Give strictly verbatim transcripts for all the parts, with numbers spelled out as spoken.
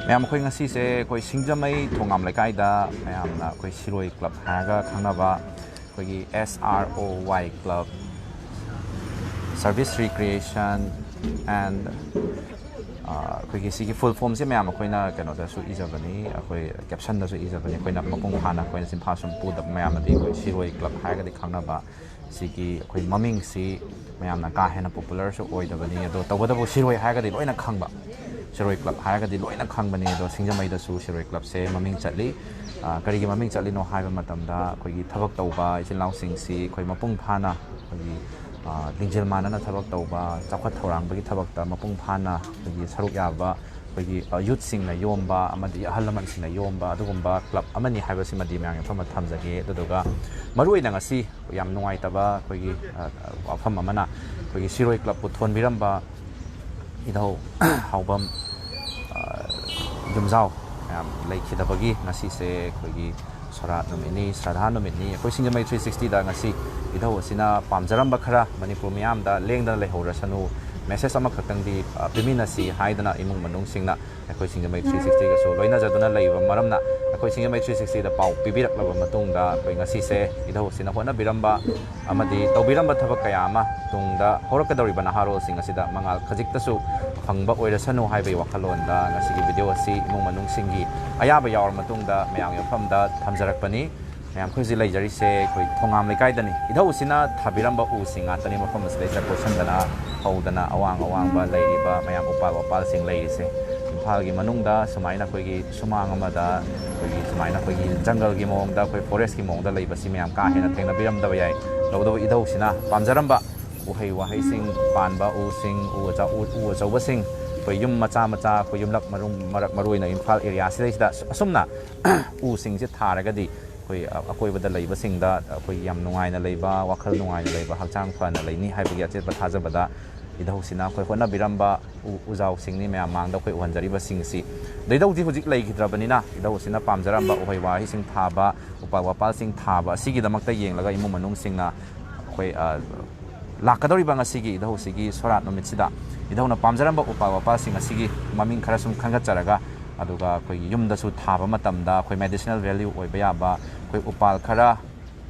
ꯃꯌꯥꯝ, ꯑꯩꯈꯣꯏ ꯉꯁꯤꯁꯦ ꯑꯩꯈꯣꯏ ꯁꯤꯡꯖꯃꯩ ꯊꯣꯉꯥꯝ ꯂꯩꯀꯥꯏꯗ ꯃꯌꯥꯝꯅ ꯑꯩꯈꯣꯏ ꯁꯤꯔꯣꯏ ꯀ꯭ꯂꯕ ꯍꯥꯏꯔꯒ ꯈꯪꯅꯕ ꯑꯩꯈꯣꯏꯒꯤ S R O Y club, service recreation and, ꯑꯩꯈꯣꯏꯒꯤ ꯁꯤꯒꯤ ꯐꯨꯜ ꯐꯣꯝꯁꯦ ꯃꯌꯥꯝ ꯑꯩꯈꯣꯏꯅ ꯀꯩꯅꯣꯗꯁꯨ ꯏꯖꯕꯅꯤ, ꯑꯩꯈꯣꯏ ꯀꯦꯞꯁꯟꯗꯁꯨ ꯏꯖꯕꯅꯤ꯫ ꯑꯩꯈꯣꯏꯅ ꯃꯄꯨꯡ ꯐꯥꯅ ꯑꯩꯈꯣꯏꯅ ꯆꯤꯟꯐꯥ ꯁꯨꯝ ꯄꯨꯗꯕ ꯃꯌꯥꯝꯅꯗꯤ ꯑꯩꯈꯣꯏ ꯁꯤꯔꯣꯏ ꯀ꯭ꯂꯕ ꯍꯥꯏꯔꯒꯗꯤ ꯈꯪꯅꯕ ꯁꯤꯒꯤ ꯑꯩꯈꯣꯏ ꯃꯃꯤꯡꯁꯤ ꯃꯌꯥꯝꯅ ꯀꯥ ꯍꯦꯟꯅ ꯄꯣꯄꯨꯂꯔꯁꯨ ꯑꯣꯏꯗꯕꯅꯤ꯫ ꯑꯗꯣ ꯇꯧꯕꯇꯕꯨ ꯁꯤꯔꯣꯏ ꯍꯥꯏꯔꯒꯗꯤ ꯂꯣꯏꯅ ꯈꯪꯕ, ꯁꯤꯔꯣꯏ ꯀ꯭ꯂꯕ ꯍꯥꯏꯔꯒꯗꯤ ꯂꯣꯏꯅ ꯈꯪꯕꯅꯤ꯫ ꯑꯗꯣ ꯁꯤꯡꯖꯃꯩꯗꯁꯨ ꯁꯤꯔꯣꯏ ꯀ꯭ꯂꯕꯁꯦ ꯃꯃꯤꯡ ꯆꯠꯂꯤ꯫ ꯑ, ꯀꯔꯤꯒꯤ ꯃꯃꯤꯡ ꯆꯠꯂꯤꯅꯣ ꯍꯥꯏꯕ ꯃꯇꯝꯗ, ꯑꯩꯈꯣꯏꯒꯤ ꯊꯕꯛ ꯇꯧꯕ ꯏꯆꯤꯜ ꯏꯅꯥꯎꯁꯤꯡꯁꯤ ꯑꯩꯈꯣꯏ ꯃꯄꯨꯡ ꯐꯥꯅ ꯑꯩꯈꯣꯏꯒꯤ, ꯑ, ꯂꯤꯡꯖꯦꯜ ꯃꯥꯟꯅꯅ ꯊꯕꯛ ꯇꯧꯕ, ꯆꯥꯎꯈꯠ ꯊꯧꯔꯥꯡꯕꯒꯤ ꯊꯕꯛꯇ ꯃꯄꯨꯡ ꯐꯥꯅ ꯑꯩꯈꯣꯏꯒꯤ ꯁꯔꯨꯛ ꯌꯥꯕ, ꯑꯩꯈꯣꯏꯒꯤ, ꯑ, ꯌꯨꯠꯁꯤꯡꯅ ꯌꯣꯝꯕ ꯑꯃꯗꯤ ꯑꯍꯜ ꯂꯃꯟꯁꯤꯡꯅ ꯌꯣꯝꯕ ꯑꯗꯨꯒꯨꯝꯕ ꯀ꯭ꯂꯕ ꯑꯃꯅꯤ ꯍꯥꯏꯕꯁꯤꯃꯗꯤ ꯃꯌꯥꯝꯒꯤ ꯃꯐꯝꯗ ꯊꯝꯖꯒꯦ꯫ ꯑꯗꯨꯗꯨꯒ ꯃꯔꯨꯑꯣꯏꯅ ꯉꯁꯤ ꯌꯥꯝ ꯅꯨꯡꯉꯥꯏꯇꯕ ꯑꯩꯈꯣꯏꯒꯤ, ꯑ, ꯋꯥꯐꯝ ꯑꯃꯅ, ꯑꯩꯈꯣꯏꯒꯤ ꯁꯤꯔꯣꯏ ꯀ꯭ꯂꯕꯄꯨ ꯊꯣꯟꯕꯤꯔꯝꯕ ꯏꯙꯧ ꯍꯥꯎꯕꯝ, ꯑ, ꯌꯨꯝꯖꯥꯎ ꯃꯌꯥꯝ ꯂꯩꯈꯤꯗꯕꯒꯤ ꯉꯁꯤꯁꯦ ꯑꯩꯈꯣꯏꯒꯤ ꯁꯣꯔꯥꯠ ꯅꯨꯃꯤꯠꯅꯤ, ꯁ꯭ꯔꯥꯙꯥ ꯅꯨꯃꯤꯠꯅꯤ꯫ ꯑꯩꯈꯣꯏ ꯁꯤꯡꯖꯃꯩ three sixtyꯗ ꯉꯁꯤ ꯏꯙꯧ ꯑꯁꯤꯅ ꯄꯥꯝꯖꯔꯝꯕ ꯈꯔ ꯃꯅꯤꯄꯨꯔ ꯃꯤꯌꯥꯝꯗ ꯂꯦꯡꯗꯅ ꯂꯩꯍꯧꯔꯁꯅꯨ, ꯃꯦꯁꯦꯖ ꯑꯃꯈꯛꯇꯪꯗꯤ, ꯑ, ꯄꯤꯃꯤꯟꯅꯁꯤ ꯍꯥꯏꯗꯅ ꯏꯃꯨꯡ ꯃꯅꯨꯡꯁꯤꯡꯅ ꯑꯩꯈꯣꯏ ꯁꯤꯡꯖꯃꯩ three sixtyꯒꯁꯨ ꯂꯣꯏꯅꯖꯗꯨꯅ ꯂꯩꯕ ꯃꯔꯝꯅ, ꯑꯩꯈꯣꯏ ꯁꯤꯡꯖꯃꯩ three sixtyꯗ ꯄꯥꯎ ꯄꯤꯕꯤꯔꯛꯂꯕ ꯃꯇꯨꯡꯗ, ꯑꯩꯈꯣꯏ ꯉꯁꯤꯁꯦ ꯏꯙꯧꯁꯤꯅ ꯍꯣꯠꯅꯕꯤꯔꯝꯕ ꯑꯃꯗꯤ ꯇꯧꯕꯤꯔꯝꯕ ꯊꯕꯛ ꯀꯌꯥ ꯑꯃ ꯇꯨꯡꯗ ꯍꯧꯔꯛꯀꯗꯧꯔꯤꯕ ꯅꯍꯥꯔꯣꯜꯁꯤꯡ ꯑꯁꯤꯗ ꯃꯉꯥꯜ ꯈꯖꯤꯛꯇꯁꯨ ꯐꯪꯕ ꯑꯣꯏꯔꯁꯅꯨ ꯍꯥꯏꯕꯒꯤ ꯋꯥꯈꯜꯂꯣꯟꯗ ꯉꯁꯤꯒꯤ ꯚꯤꯗꯤꯑꯣ ꯑꯁꯤ ꯏꯃꯨꯡ ꯃꯅꯨꯡꯁꯤꯡꯒꯤ ꯑꯌꯥꯕ ꯌꯥꯎꯔ ꯃꯇꯨꯡꯗ ꯃꯌꯥꯝꯒꯤ ꯃꯐꯝꯗ ꯊꯝꯖꯔꯛꯄꯅꯤ꯫ ꯃꯌꯥꯝ, ꯑꯩꯈꯣꯏ ꯍꯧꯖꯤꯛ ꯂꯩꯖꯔꯤꯁꯦ ꯑꯩꯈꯣꯏ ꯊꯣꯉꯥꯝ ꯂꯩꯀꯥꯏꯗꯅꯤ꯫ ꯏꯙꯧꯁꯤꯅ ꯊꯥꯕꯤꯔꯝꯕ ꯎꯁꯤꯡ ꯉꯥꯛꯇꯅꯤ ꯃꯐꯝ ꯑꯁꯤꯗꯩꯁꯤꯗ ꯀꯣꯏꯁꯟꯗꯅ ꯍꯧꯗꯅ ꯑꯋꯥꯡ ꯑꯋꯥꯡꯕ ꯂꯩꯔꯤꯕ ꯃꯌꯥꯝ ꯎꯄꯥꯜ ꯋꯥꯄꯥꯜꯁꯤꯡ ꯂꯩꯔꯤꯁꯦ꯫ ꯏꯝꯐꯥꯜꯒꯤ ꯃꯅꯨꯡꯗ ꯁꯨꯃꯥꯏꯅ ꯑꯩꯈꯣꯏꯒꯤ ꯁꯨꯃꯥꯡ ꯑꯃꯗ ꯑꯩꯈꯣꯏꯒꯤ ꯁꯨꯃꯥꯏꯅ ꯑꯩꯈꯣꯏꯒꯤ ꯖꯪꯒꯜꯒꯤ ꯃꯑꯣꯡꯗ, ꯑꯩꯈꯣꯏ ꯐꯣꯔꯦꯁꯀꯤ ꯃꯑꯣꯡꯗ ꯂꯩꯕꯁꯤ ꯃꯌꯥꯝ ꯀꯥ ꯍꯦꯟꯅ ꯊꯦꯡꯅꯕꯤꯔꯝꯗꯕ ꯌꯥꯏ꯫ ꯇꯧꯕꯇꯕꯨ ꯏꯙꯧꯁꯤꯅ ꯄꯥꯝꯖꯔꯝꯕ ꯎꯍꯩ ꯋꯥꯍꯩꯁꯤꯡ ꯄꯥꯟꯕ ꯎꯁꯤꯡ, ꯎ ꯑꯆꯧ-, ꯎ, ꯎ ꯑꯆꯧꯕꯁꯤꯡ, ꯑꯩꯈꯣꯏ ꯌꯨꯝ ꯃꯆꯥ ꯃꯆꯥ, ꯑꯩꯈꯣꯏ ꯌꯨꯝꯂꯛ ꯃꯔꯨꯝ-, ꯃꯔꯛ, ꯃꯔꯨꯑꯣꯏꯅ ꯏꯝꯐꯥꯜ ꯑꯦꯔꯤꯌꯥꯁꯤꯗꯩꯁꯤꯗ ꯑꯁꯨꯝꯅ ꯎꯁꯤꯡꯁꯦ ꯊꯥꯔꯒꯗꯤ ꯑꯩꯈꯣꯏ ꯑꯀꯣꯏꯕꯗ ꯂꯩꯕꯁꯤꯡꯗ ꯑꯩꯈꯣꯏ ꯌꯥꯝ ꯅꯨꯡꯉꯥꯏꯅ ꯂꯩꯕ, ꯋꯥꯈꯜ ꯅꯨꯡꯉꯥꯏꯅ ꯂꯩꯕ, ꯍꯛꯆꯥꯡ ꯐꯅ ꯂꯩꯅꯤ ꯍꯥꯏꯕꯒꯤ ꯑꯆꯦꯠꯄ ꯊꯥꯖꯕꯗ ꯏꯙꯧꯁꯤꯅ ꯑꯩꯈꯣꯏ ꯍꯣꯠꯅꯕꯤꯔꯝꯕ ꯎ-, ꯎꯖꯥꯎꯁꯤꯡꯅꯤ ꯃꯌꯥꯝ ꯃꯥꯡꯗ ꯑꯩꯈꯣꯏ ꯎꯍꯟꯖꯔꯤꯕꯁꯤꯡꯁꯤ꯫ ꯏꯙꯧꯗꯤ ꯍꯧꯖꯤꯛ ꯂꯩꯈꯤꯗ꯭ꯔꯕꯅꯤꯅ, ꯏꯙꯧꯁꯤꯅ ꯄꯥꯝꯖꯔꯝꯕ ꯎꯍꯩ ꯋꯥꯍꯩꯁꯤꯡ ꯊꯥꯕ, ꯎꯄꯥꯜ ꯋꯥꯄꯥꯜꯁꯤꯡ ꯊꯥꯕ ꯑꯁꯤꯒꯤꯗꯃꯛꯇ ꯌꯦꯡꯂꯒ ꯏꯃꯨꯡ ꯃꯅꯨꯡꯁꯤꯡꯅ ꯑꯩꯈꯣꯏ, ꯑ, ꯂꯥꯛꯀꯗꯧꯔꯤꯕ ꯉꯁꯤꯒꯤ ꯏꯙꯧꯁꯤꯒꯤ ꯁꯣꯔꯥꯠ ꯅꯨꯃꯤꯠꯁꯤꯗ ꯏꯙꯧꯅ ꯄꯥꯝꯖꯔꯝꯕ ꯎꯄꯥꯜ ꯋꯥꯄꯥꯜꯁꯤꯡ ꯑꯁꯤꯒꯤ ꯃꯃꯤꯡ ꯈꯔ ꯁꯨꯝ ꯈꯟꯒꯠꯆꯔꯒ, ꯑꯗꯨꯒ ꯑꯩꯈꯣꯏꯒꯤ ꯌꯨꯝꯗꯁꯨ ꯊꯥꯕ ꯃꯇꯝꯗ ꯑꯩꯈꯣꯏ medicinal value ꯑꯣꯏꯕ ꯌꯥꯕ ꯑꯩꯈꯣꯏ ꯎꯄꯥꯜ ꯈꯔ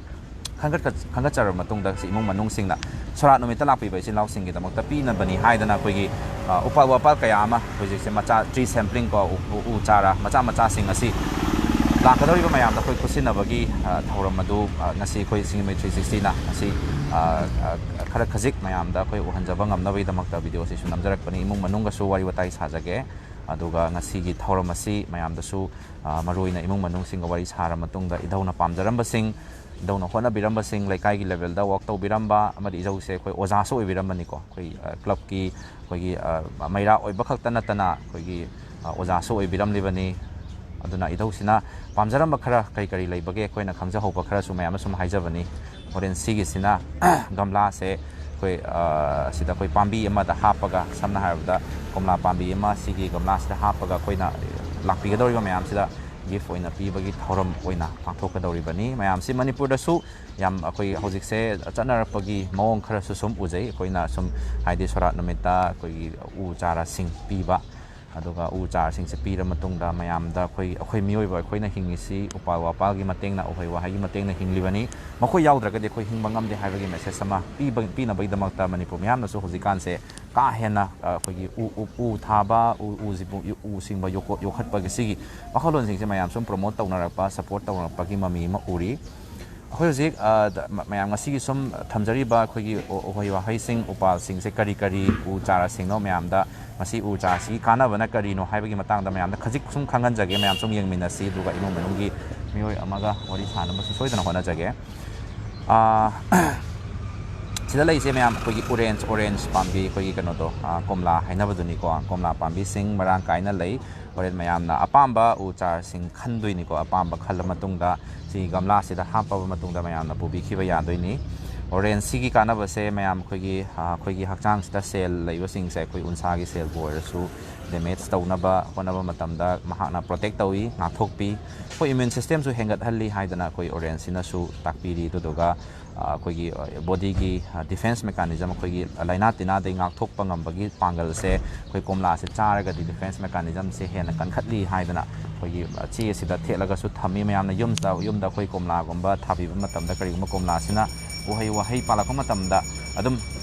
ꯈꯟꯒꯠ-, ꯈꯟꯒꯠꯆꯔꯕ ꯃꯇꯨꯡꯗ, ꯁꯤ ꯏꯃꯨꯡ ꯃꯅꯨꯡꯁꯤꯡꯅ ꯁꯣꯔꯥꯠ ꯅꯨꯃꯤꯠꯇ ꯂꯥꯛꯄꯤꯕ ꯏꯆꯤꯜ ꯏꯅꯥꯎꯁꯤꯡꯒꯤꯗꯃꯛꯇ ꯄꯤꯅꯕꯅꯤ ꯍꯥꯏꯗꯅ ꯑꯩꯈꯣꯏꯒꯤ, ꯑ, ꯎꯄꯥꯜ ꯋꯥꯄꯥꯜ ꯀꯌꯥ ꯑꯃ ꯍꯧꯖꯤꯛꯁꯦ ꯃꯆꯥ, tree sampling ꯀꯣ, ꯎ, ꯎ, ꯎ ꯆꯥꯔꯥ ꯃꯆꯥ ꯃꯆꯥꯁꯤꯡ ꯑꯁꯤ ꯂꯥꯛꯀꯗꯧꯔꯤꯕ ꯃꯌꯥꯝꯗ ꯑꯩꯈꯣꯏ ꯈꯨꯠꯁꯤꯟꯅꯕꯒꯤ, ꯑ, ꯊꯧꯔꯝ ꯑꯗꯨ, ꯑ, ꯉꯁꯤ ꯑꯩꯈꯣꯏ ꯁꯤꯡꯖꯃꯩ three sixty ꯅ ꯉꯁꯤ, ꯑ, ꯑ, ꯈꯔ ꯈꯖꯤꯛ ꯃꯌꯥꯝꯗ ꯑꯩꯈꯣꯏ ꯎꯍꯟꯖꯕ ꯉꯝꯅꯕꯒꯤꯗꯃꯛꯇ video ꯁꯤꯁꯨ ꯅꯝꯖꯔꯛꯄꯅꯤ꯫ ꯏꯃꯨꯡ ꯃꯅꯨꯡꯒꯁꯨ ꯋꯥꯔꯤ ꯋꯥꯇꯥꯏ ꯁꯥꯖꯒꯦ꯫ ꯑꯗꯨꯒ ꯉꯁꯤꯒꯤ ꯊꯧꯔꯝ ꯑꯁꯤ ꯃꯌꯥꯝꯗꯁꯨ, ꯑ, ꯃꯔꯨ ꯑꯣꯏꯅ ꯏꯃꯨꯡ ꯃꯅꯨꯡꯁꯤꯡꯒ ꯋꯥꯔꯤ ꯁꯥꯔ ꯃꯇꯨꯡꯗ, ꯏꯙꯧꯅ ꯄꯥꯝꯖꯔꯝꯕꯁꯤꯡ, ꯏꯙꯧꯅ ꯍꯣꯠꯅꯕꯤꯔꯝꯕꯁꯤꯡ, ꯂꯩꯀꯥꯏꯒꯤ level ꯗ work ꯇꯧꯕꯤꯔꯝꯕ, ꯑꯃꯗꯤ ꯏꯙꯧꯁꯦ ꯑꯩꯈꯣꯏ ꯑꯣꯖꯥꯁꯨ ꯑꯣꯏꯕꯤꯔꯝꯕꯅꯤꯀꯣ꯫ ꯑꯩꯈꯣꯏ, ꯑ, club ꯀꯤ ꯑꯩꯈꯣꯏꯒꯤ, ꯑ, ꯃꯩꯔꯥ ꯑꯣꯏꯕ ꯈꯛꯇ ꯅꯠꯇꯅ ꯑꯩꯈꯣꯏꯒꯤ, ꯑ, ꯑꯣꯖꯥꯁꯨ ꯑꯣꯏꯕꯤꯔꯝꯂꯤꯕꯅꯤ꯫ ꯑꯗꯨꯅ ꯏꯙꯧꯁꯤꯅ ꯄꯥꯝꯖꯔꯝꯕ ꯈꯔ ꯀꯔꯤ ꯀꯔꯤ ꯂꯩꯕꯒꯦ, ꯑꯩꯈꯣꯏꯅ ꯈꯪꯖꯍꯧꯕ ꯈꯔꯁꯨ ꯃꯌꯥꯝ ꯑꯃ ꯁꯨꯝ ꯍꯥꯏꯖꯕꯅꯤ꯫ ꯍꯣꯔꯦꯟ ꯁꯤꯒꯤꯁꯤꯅ ꯒꯝꯂꯥꯁꯦ ꯑꯩꯈꯣꯏ, ꯑ, ꯁꯤꯗ ꯑꯩꯈꯣꯏ ꯄꯥꯝꯕꯤ ꯑꯃꯗ ꯍꯥꯞꯄꯒ, ꯁꯝꯅ ꯍꯥꯏꯔꯕꯗ ꯀꯣꯝꯂꯥ ꯄꯥꯝꯕꯤ ꯑꯃ ꯁꯤꯒꯤ ꯒꯝꯂꯥꯁꯤꯗ ꯍꯥꯞꯄꯒ ꯑꯩꯈꯣꯏꯅ ꯂꯥꯛꯄꯤꯒꯗꯧꯔꯤꯕ ꯃꯌꯥꯝꯁꯤꯗ gift ꯑꯣꯏꯅ ꯄꯤꯕꯒꯤ ꯊꯧꯔꯝ ꯑꯣꯏꯅ ꯄꯥꯡꯊꯣꯛꯀꯗꯧꯔꯤꯕꯅꯤ꯫ ꯃꯌꯥꯝꯁꯤ ꯃꯅꯤꯄꯨꯔꯗꯁꯨ ꯌꯥꯝ ꯑꯩꯈꯣꯏ ꯍꯧꯖꯤꯛꯁꯦ ꯆꯠꯅꯔꯛꯄꯒꯤ ꯃꯑꯣꯡ ꯈꯔꯁꯨ ꯁꯨꯝ ꯎꯖꯩ꯫ ꯑꯩꯈꯣꯏꯅ ꯁꯨꯝ, ꯍꯥꯏꯗꯤ ꯁꯣꯔꯥꯠ ꯅꯨꯃꯤꯠꯇ ꯑꯩꯈꯣꯏꯒꯤ ꯎ ꯆꯥꯔꯥꯁꯤꯡ ꯄꯤꯕ, ꯑꯗꯨꯒ ꯎ ꯆꯥꯔꯥꯁꯤꯡꯁꯦ ꯄꯤꯔ ꯃꯇꯨꯡꯗ ꯃꯌꯥꯝꯗ ꯑꯩꯈꯣꯏ, ꯑꯩꯈꯣꯏ ꯃꯤꯑꯣꯏꯕ ꯑꯩꯈꯣꯏꯅ ꯍꯤꯡꯉꯤꯁꯤ ꯎꯄꯥꯜ ꯋꯥꯄꯥꯜꯒꯤ ꯃꯇꯦꯡꯅ, ꯎꯍꯩ ꯋꯥꯍꯩꯒꯤ ꯃꯇꯦꯡꯅ ꯍꯤꯡꯂꯤꯕꯅꯤ, ꯃꯈꯣꯏ ꯌꯥꯎꯗ꯭ꯔꯒꯗꯤ ꯑꯩꯈꯣꯏ ꯍꯤꯡꯕ ꯉꯝꯗꯦ ꯍꯥꯏꯕꯒꯤ message ꯑꯃ ꯄꯤꯕ, ꯄꯤꯅꯕꯒꯤꯗꯃꯛꯇ ꯃꯅꯤꯄꯨꯔ ꯃꯤꯌꯥꯝꯅꯁꯨ ꯍꯧꯖꯤꯛꯀꯥꯟꯁꯦ ꯀꯥ ꯍꯦꯟꯅ, ꯑ, ꯑꯩꯈꯣꯏꯒꯤ ꯎ, ꯎ, ꯎ ꯊꯥꯕ, ꯎ, ꯎꯁꯤꯕꯨ, ꯎ ꯁꯤꯡꯕ ꯌꯣꯛ-, ꯌꯣꯛꯈꯠꯄꯒꯤ ꯁꯤꯒꯤ ꯋꯥꯈꯜꯂꯣꯟꯁꯤꯡꯁꯦ ꯃꯌꯥꯝ ꯁꯨꯝ promote ꯇꯧꯅꯔꯛꯄ, support ꯇꯧꯅꯔꯛꯄꯒꯤ ꯃꯃꯤ ꯑꯃ ꯎꯔꯤ꯫ ꯑꯩꯈꯣꯏ ꯍꯧꯖꯤꯛ, ꯑ, ꯗ-, ꯃ-, ꯃꯌꯥꯝ ꯉꯁꯤꯒꯤ ꯁꯨꯝ ꯊꯝꯖꯔꯤꯕ ꯑꯩꯈꯣꯏꯒꯤ ꯎ-, ꯎꯍꯩ ꯋꯥꯍꯩꯁꯤꯡ, ꯎꯄꯥꯜꯁꯤꯡꯁꯦ ꯀꯔꯤ ꯀꯔꯤ ꯎ ꯆꯥꯔꯥꯁꯤꯡꯅꯣ, ꯃꯌꯥꯝꯗ ꯃꯁꯤ ꯎ ꯆꯥꯔꯥꯁꯤꯒꯤ ꯀꯥꯟꯅꯕꯅ ꯀꯔꯤꯅꯣ ꯍꯥꯏꯕꯒꯤ ꯃꯇꯥꯡꯗ ꯃꯌꯥꯝꯗ ꯈꯖꯤꯛ ꯁꯨꯝ ꯈꯪꯍꯟꯖꯒꯦ꯫ ꯃꯌꯥꯝ ꯁꯨꯝ ꯌꯦꯡꯃꯤꯟꯅꯁꯤ, ꯑꯗꯨꯒ ꯏꯃꯨꯡ ꯃꯅꯨꯡꯒꯤ ꯃꯤꯑꯣꯏ ꯑꯃꯒ ꯋꯥꯔꯤ ꯁꯥꯅꯕꯁꯨ ꯁꯣꯏꯗꯅ ꯍꯣꯠꯅꯖꯒꯦ꯫ ꯑ, ꯁꯤꯗ ꯂꯩꯁꯦ ꯃꯌꯥꯝ ꯑꯩꯈꯣꯏꯒꯤ orange, orange ꯄꯥꯝꯕꯤ, ꯑꯩꯈꯣꯏꯒꯤ ꯀꯩꯅꯣꯗꯣ, ꯑ, ꯀꯣꯝꯂꯥ ꯍꯥꯏꯅꯕꯗꯨꯅꯤꯀꯣ꯫ ꯀꯣꯝꯂꯥ ꯄꯥꯝꯕꯤꯁꯤꯡ ꯃꯔꯥꯡ ꯀꯥꯏꯅ ꯂꯩ꯫ ꯍꯣꯔꯦꯟ ꯃꯌꯥꯝꯅ ꯑꯄꯥꯝꯕ ꯎ ꯆꯥꯔꯁꯤꯡ ꯈꯟꯗꯣꯏꯅꯤꯀꯣ꯫ ꯑꯄꯥꯝꯕ ꯈꯜꯂ ꯃꯇꯨꯡꯗ ꯁꯤ ꯒꯝꯂꯥꯁꯤꯗ ꯍꯥꯞꯄꯕ ꯃꯇꯨꯡꯗ ꯃꯌꯥꯝꯅ ꯄꯨꯕꯤꯈꯤꯕ ꯌꯥꯗꯣꯏꯅꯤ꯫ Orange ꯁꯤꯒꯤ ꯀꯥꯟꯅꯕꯁꯦ ꯃꯌꯥꯝ ꯑꯩꯈꯣꯏꯒꯤ, ꯑ, ꯑꯩꯈꯣꯏꯒꯤ ꯍꯛꯆꯥꯡꯁꯤꯗ cell ꯂꯩꯕꯁꯤꯡꯁꯦ, ꯑꯩꯈꯣꯏ ꯎꯟꯁꯥꯒꯤ cellꯕꯨ ꯑꯣꯏꯔꯁꯨ damage ꯇꯧꯅꯕ ꯍꯣꯠꯅꯕ ꯃꯇꯝꯗ ꯃꯍꯥꯛꯅ protect ꯇꯧꯏ, ꯉꯥꯛꯊꯣꯛꯄꯤ꯫ ꯑꯩꯈꯣꯏ immune systemꯁꯨ ꯍꯦꯟꯒꯠꯍꯜꯂꯤ ꯍꯥꯏꯗꯅ ꯑꯩꯈꯣꯏ orange ꯁꯤꯅꯁꯨ ꯇꯥꯛꯄꯤꯔꯤ꯫ ꯑꯗꯨꯗꯨꯒ, ꯑ, ꯑꯩꯈꯣꯏꯒꯤ, ꯑ, bodyꯒꯤ, ꯑ, defense mechanism, ꯑꯩꯈꯣꯏꯒꯤ ꯂꯥꯏꯅꯥ ꯇꯤꯟꯅꯥꯗꯒꯤ ꯉꯥꯛꯊꯣꯛꯄ ꯉꯝꯕꯒꯤ ꯄꯥꯡꯒꯜꯁꯦ ꯑꯩꯈꯣꯏ ꯀꯣꯝꯂꯥꯁꯦ ꯆꯥꯔꯒꯗꯤ defense mechanismꯁꯦ ꯍꯦꯟꯅ ꯀꯟꯈꯠꯂꯤ ꯍꯥꯏꯗꯅ ꯑꯩꯈꯣꯏꯒꯤ ꯆꯦ ꯑꯁꯤꯗ ꯊꯦꯠꯂꯒꯁꯨ ꯊꯝꯃꯤ꯫ ꯃꯌꯥꯝꯅ ꯌꯨꯝꯗ ꯌꯨꯝꯗ ꯑꯩꯈꯣꯏ ꯀꯣꯝꯂꯥꯒꯨꯝꯕ ꯊꯥꯕꯤꯕ ꯃꯇꯝꯗ, ꯀꯔꯤꯒꯨꯝꯕ ꯀꯣꯝꯂꯥꯁꯤꯅ ꯎꯍꯩ ꯋꯥꯍꯩ ꯄꯥꯜꯂꯛꯄ ꯃꯇꯝꯗ ꯑꯗꯨꯝ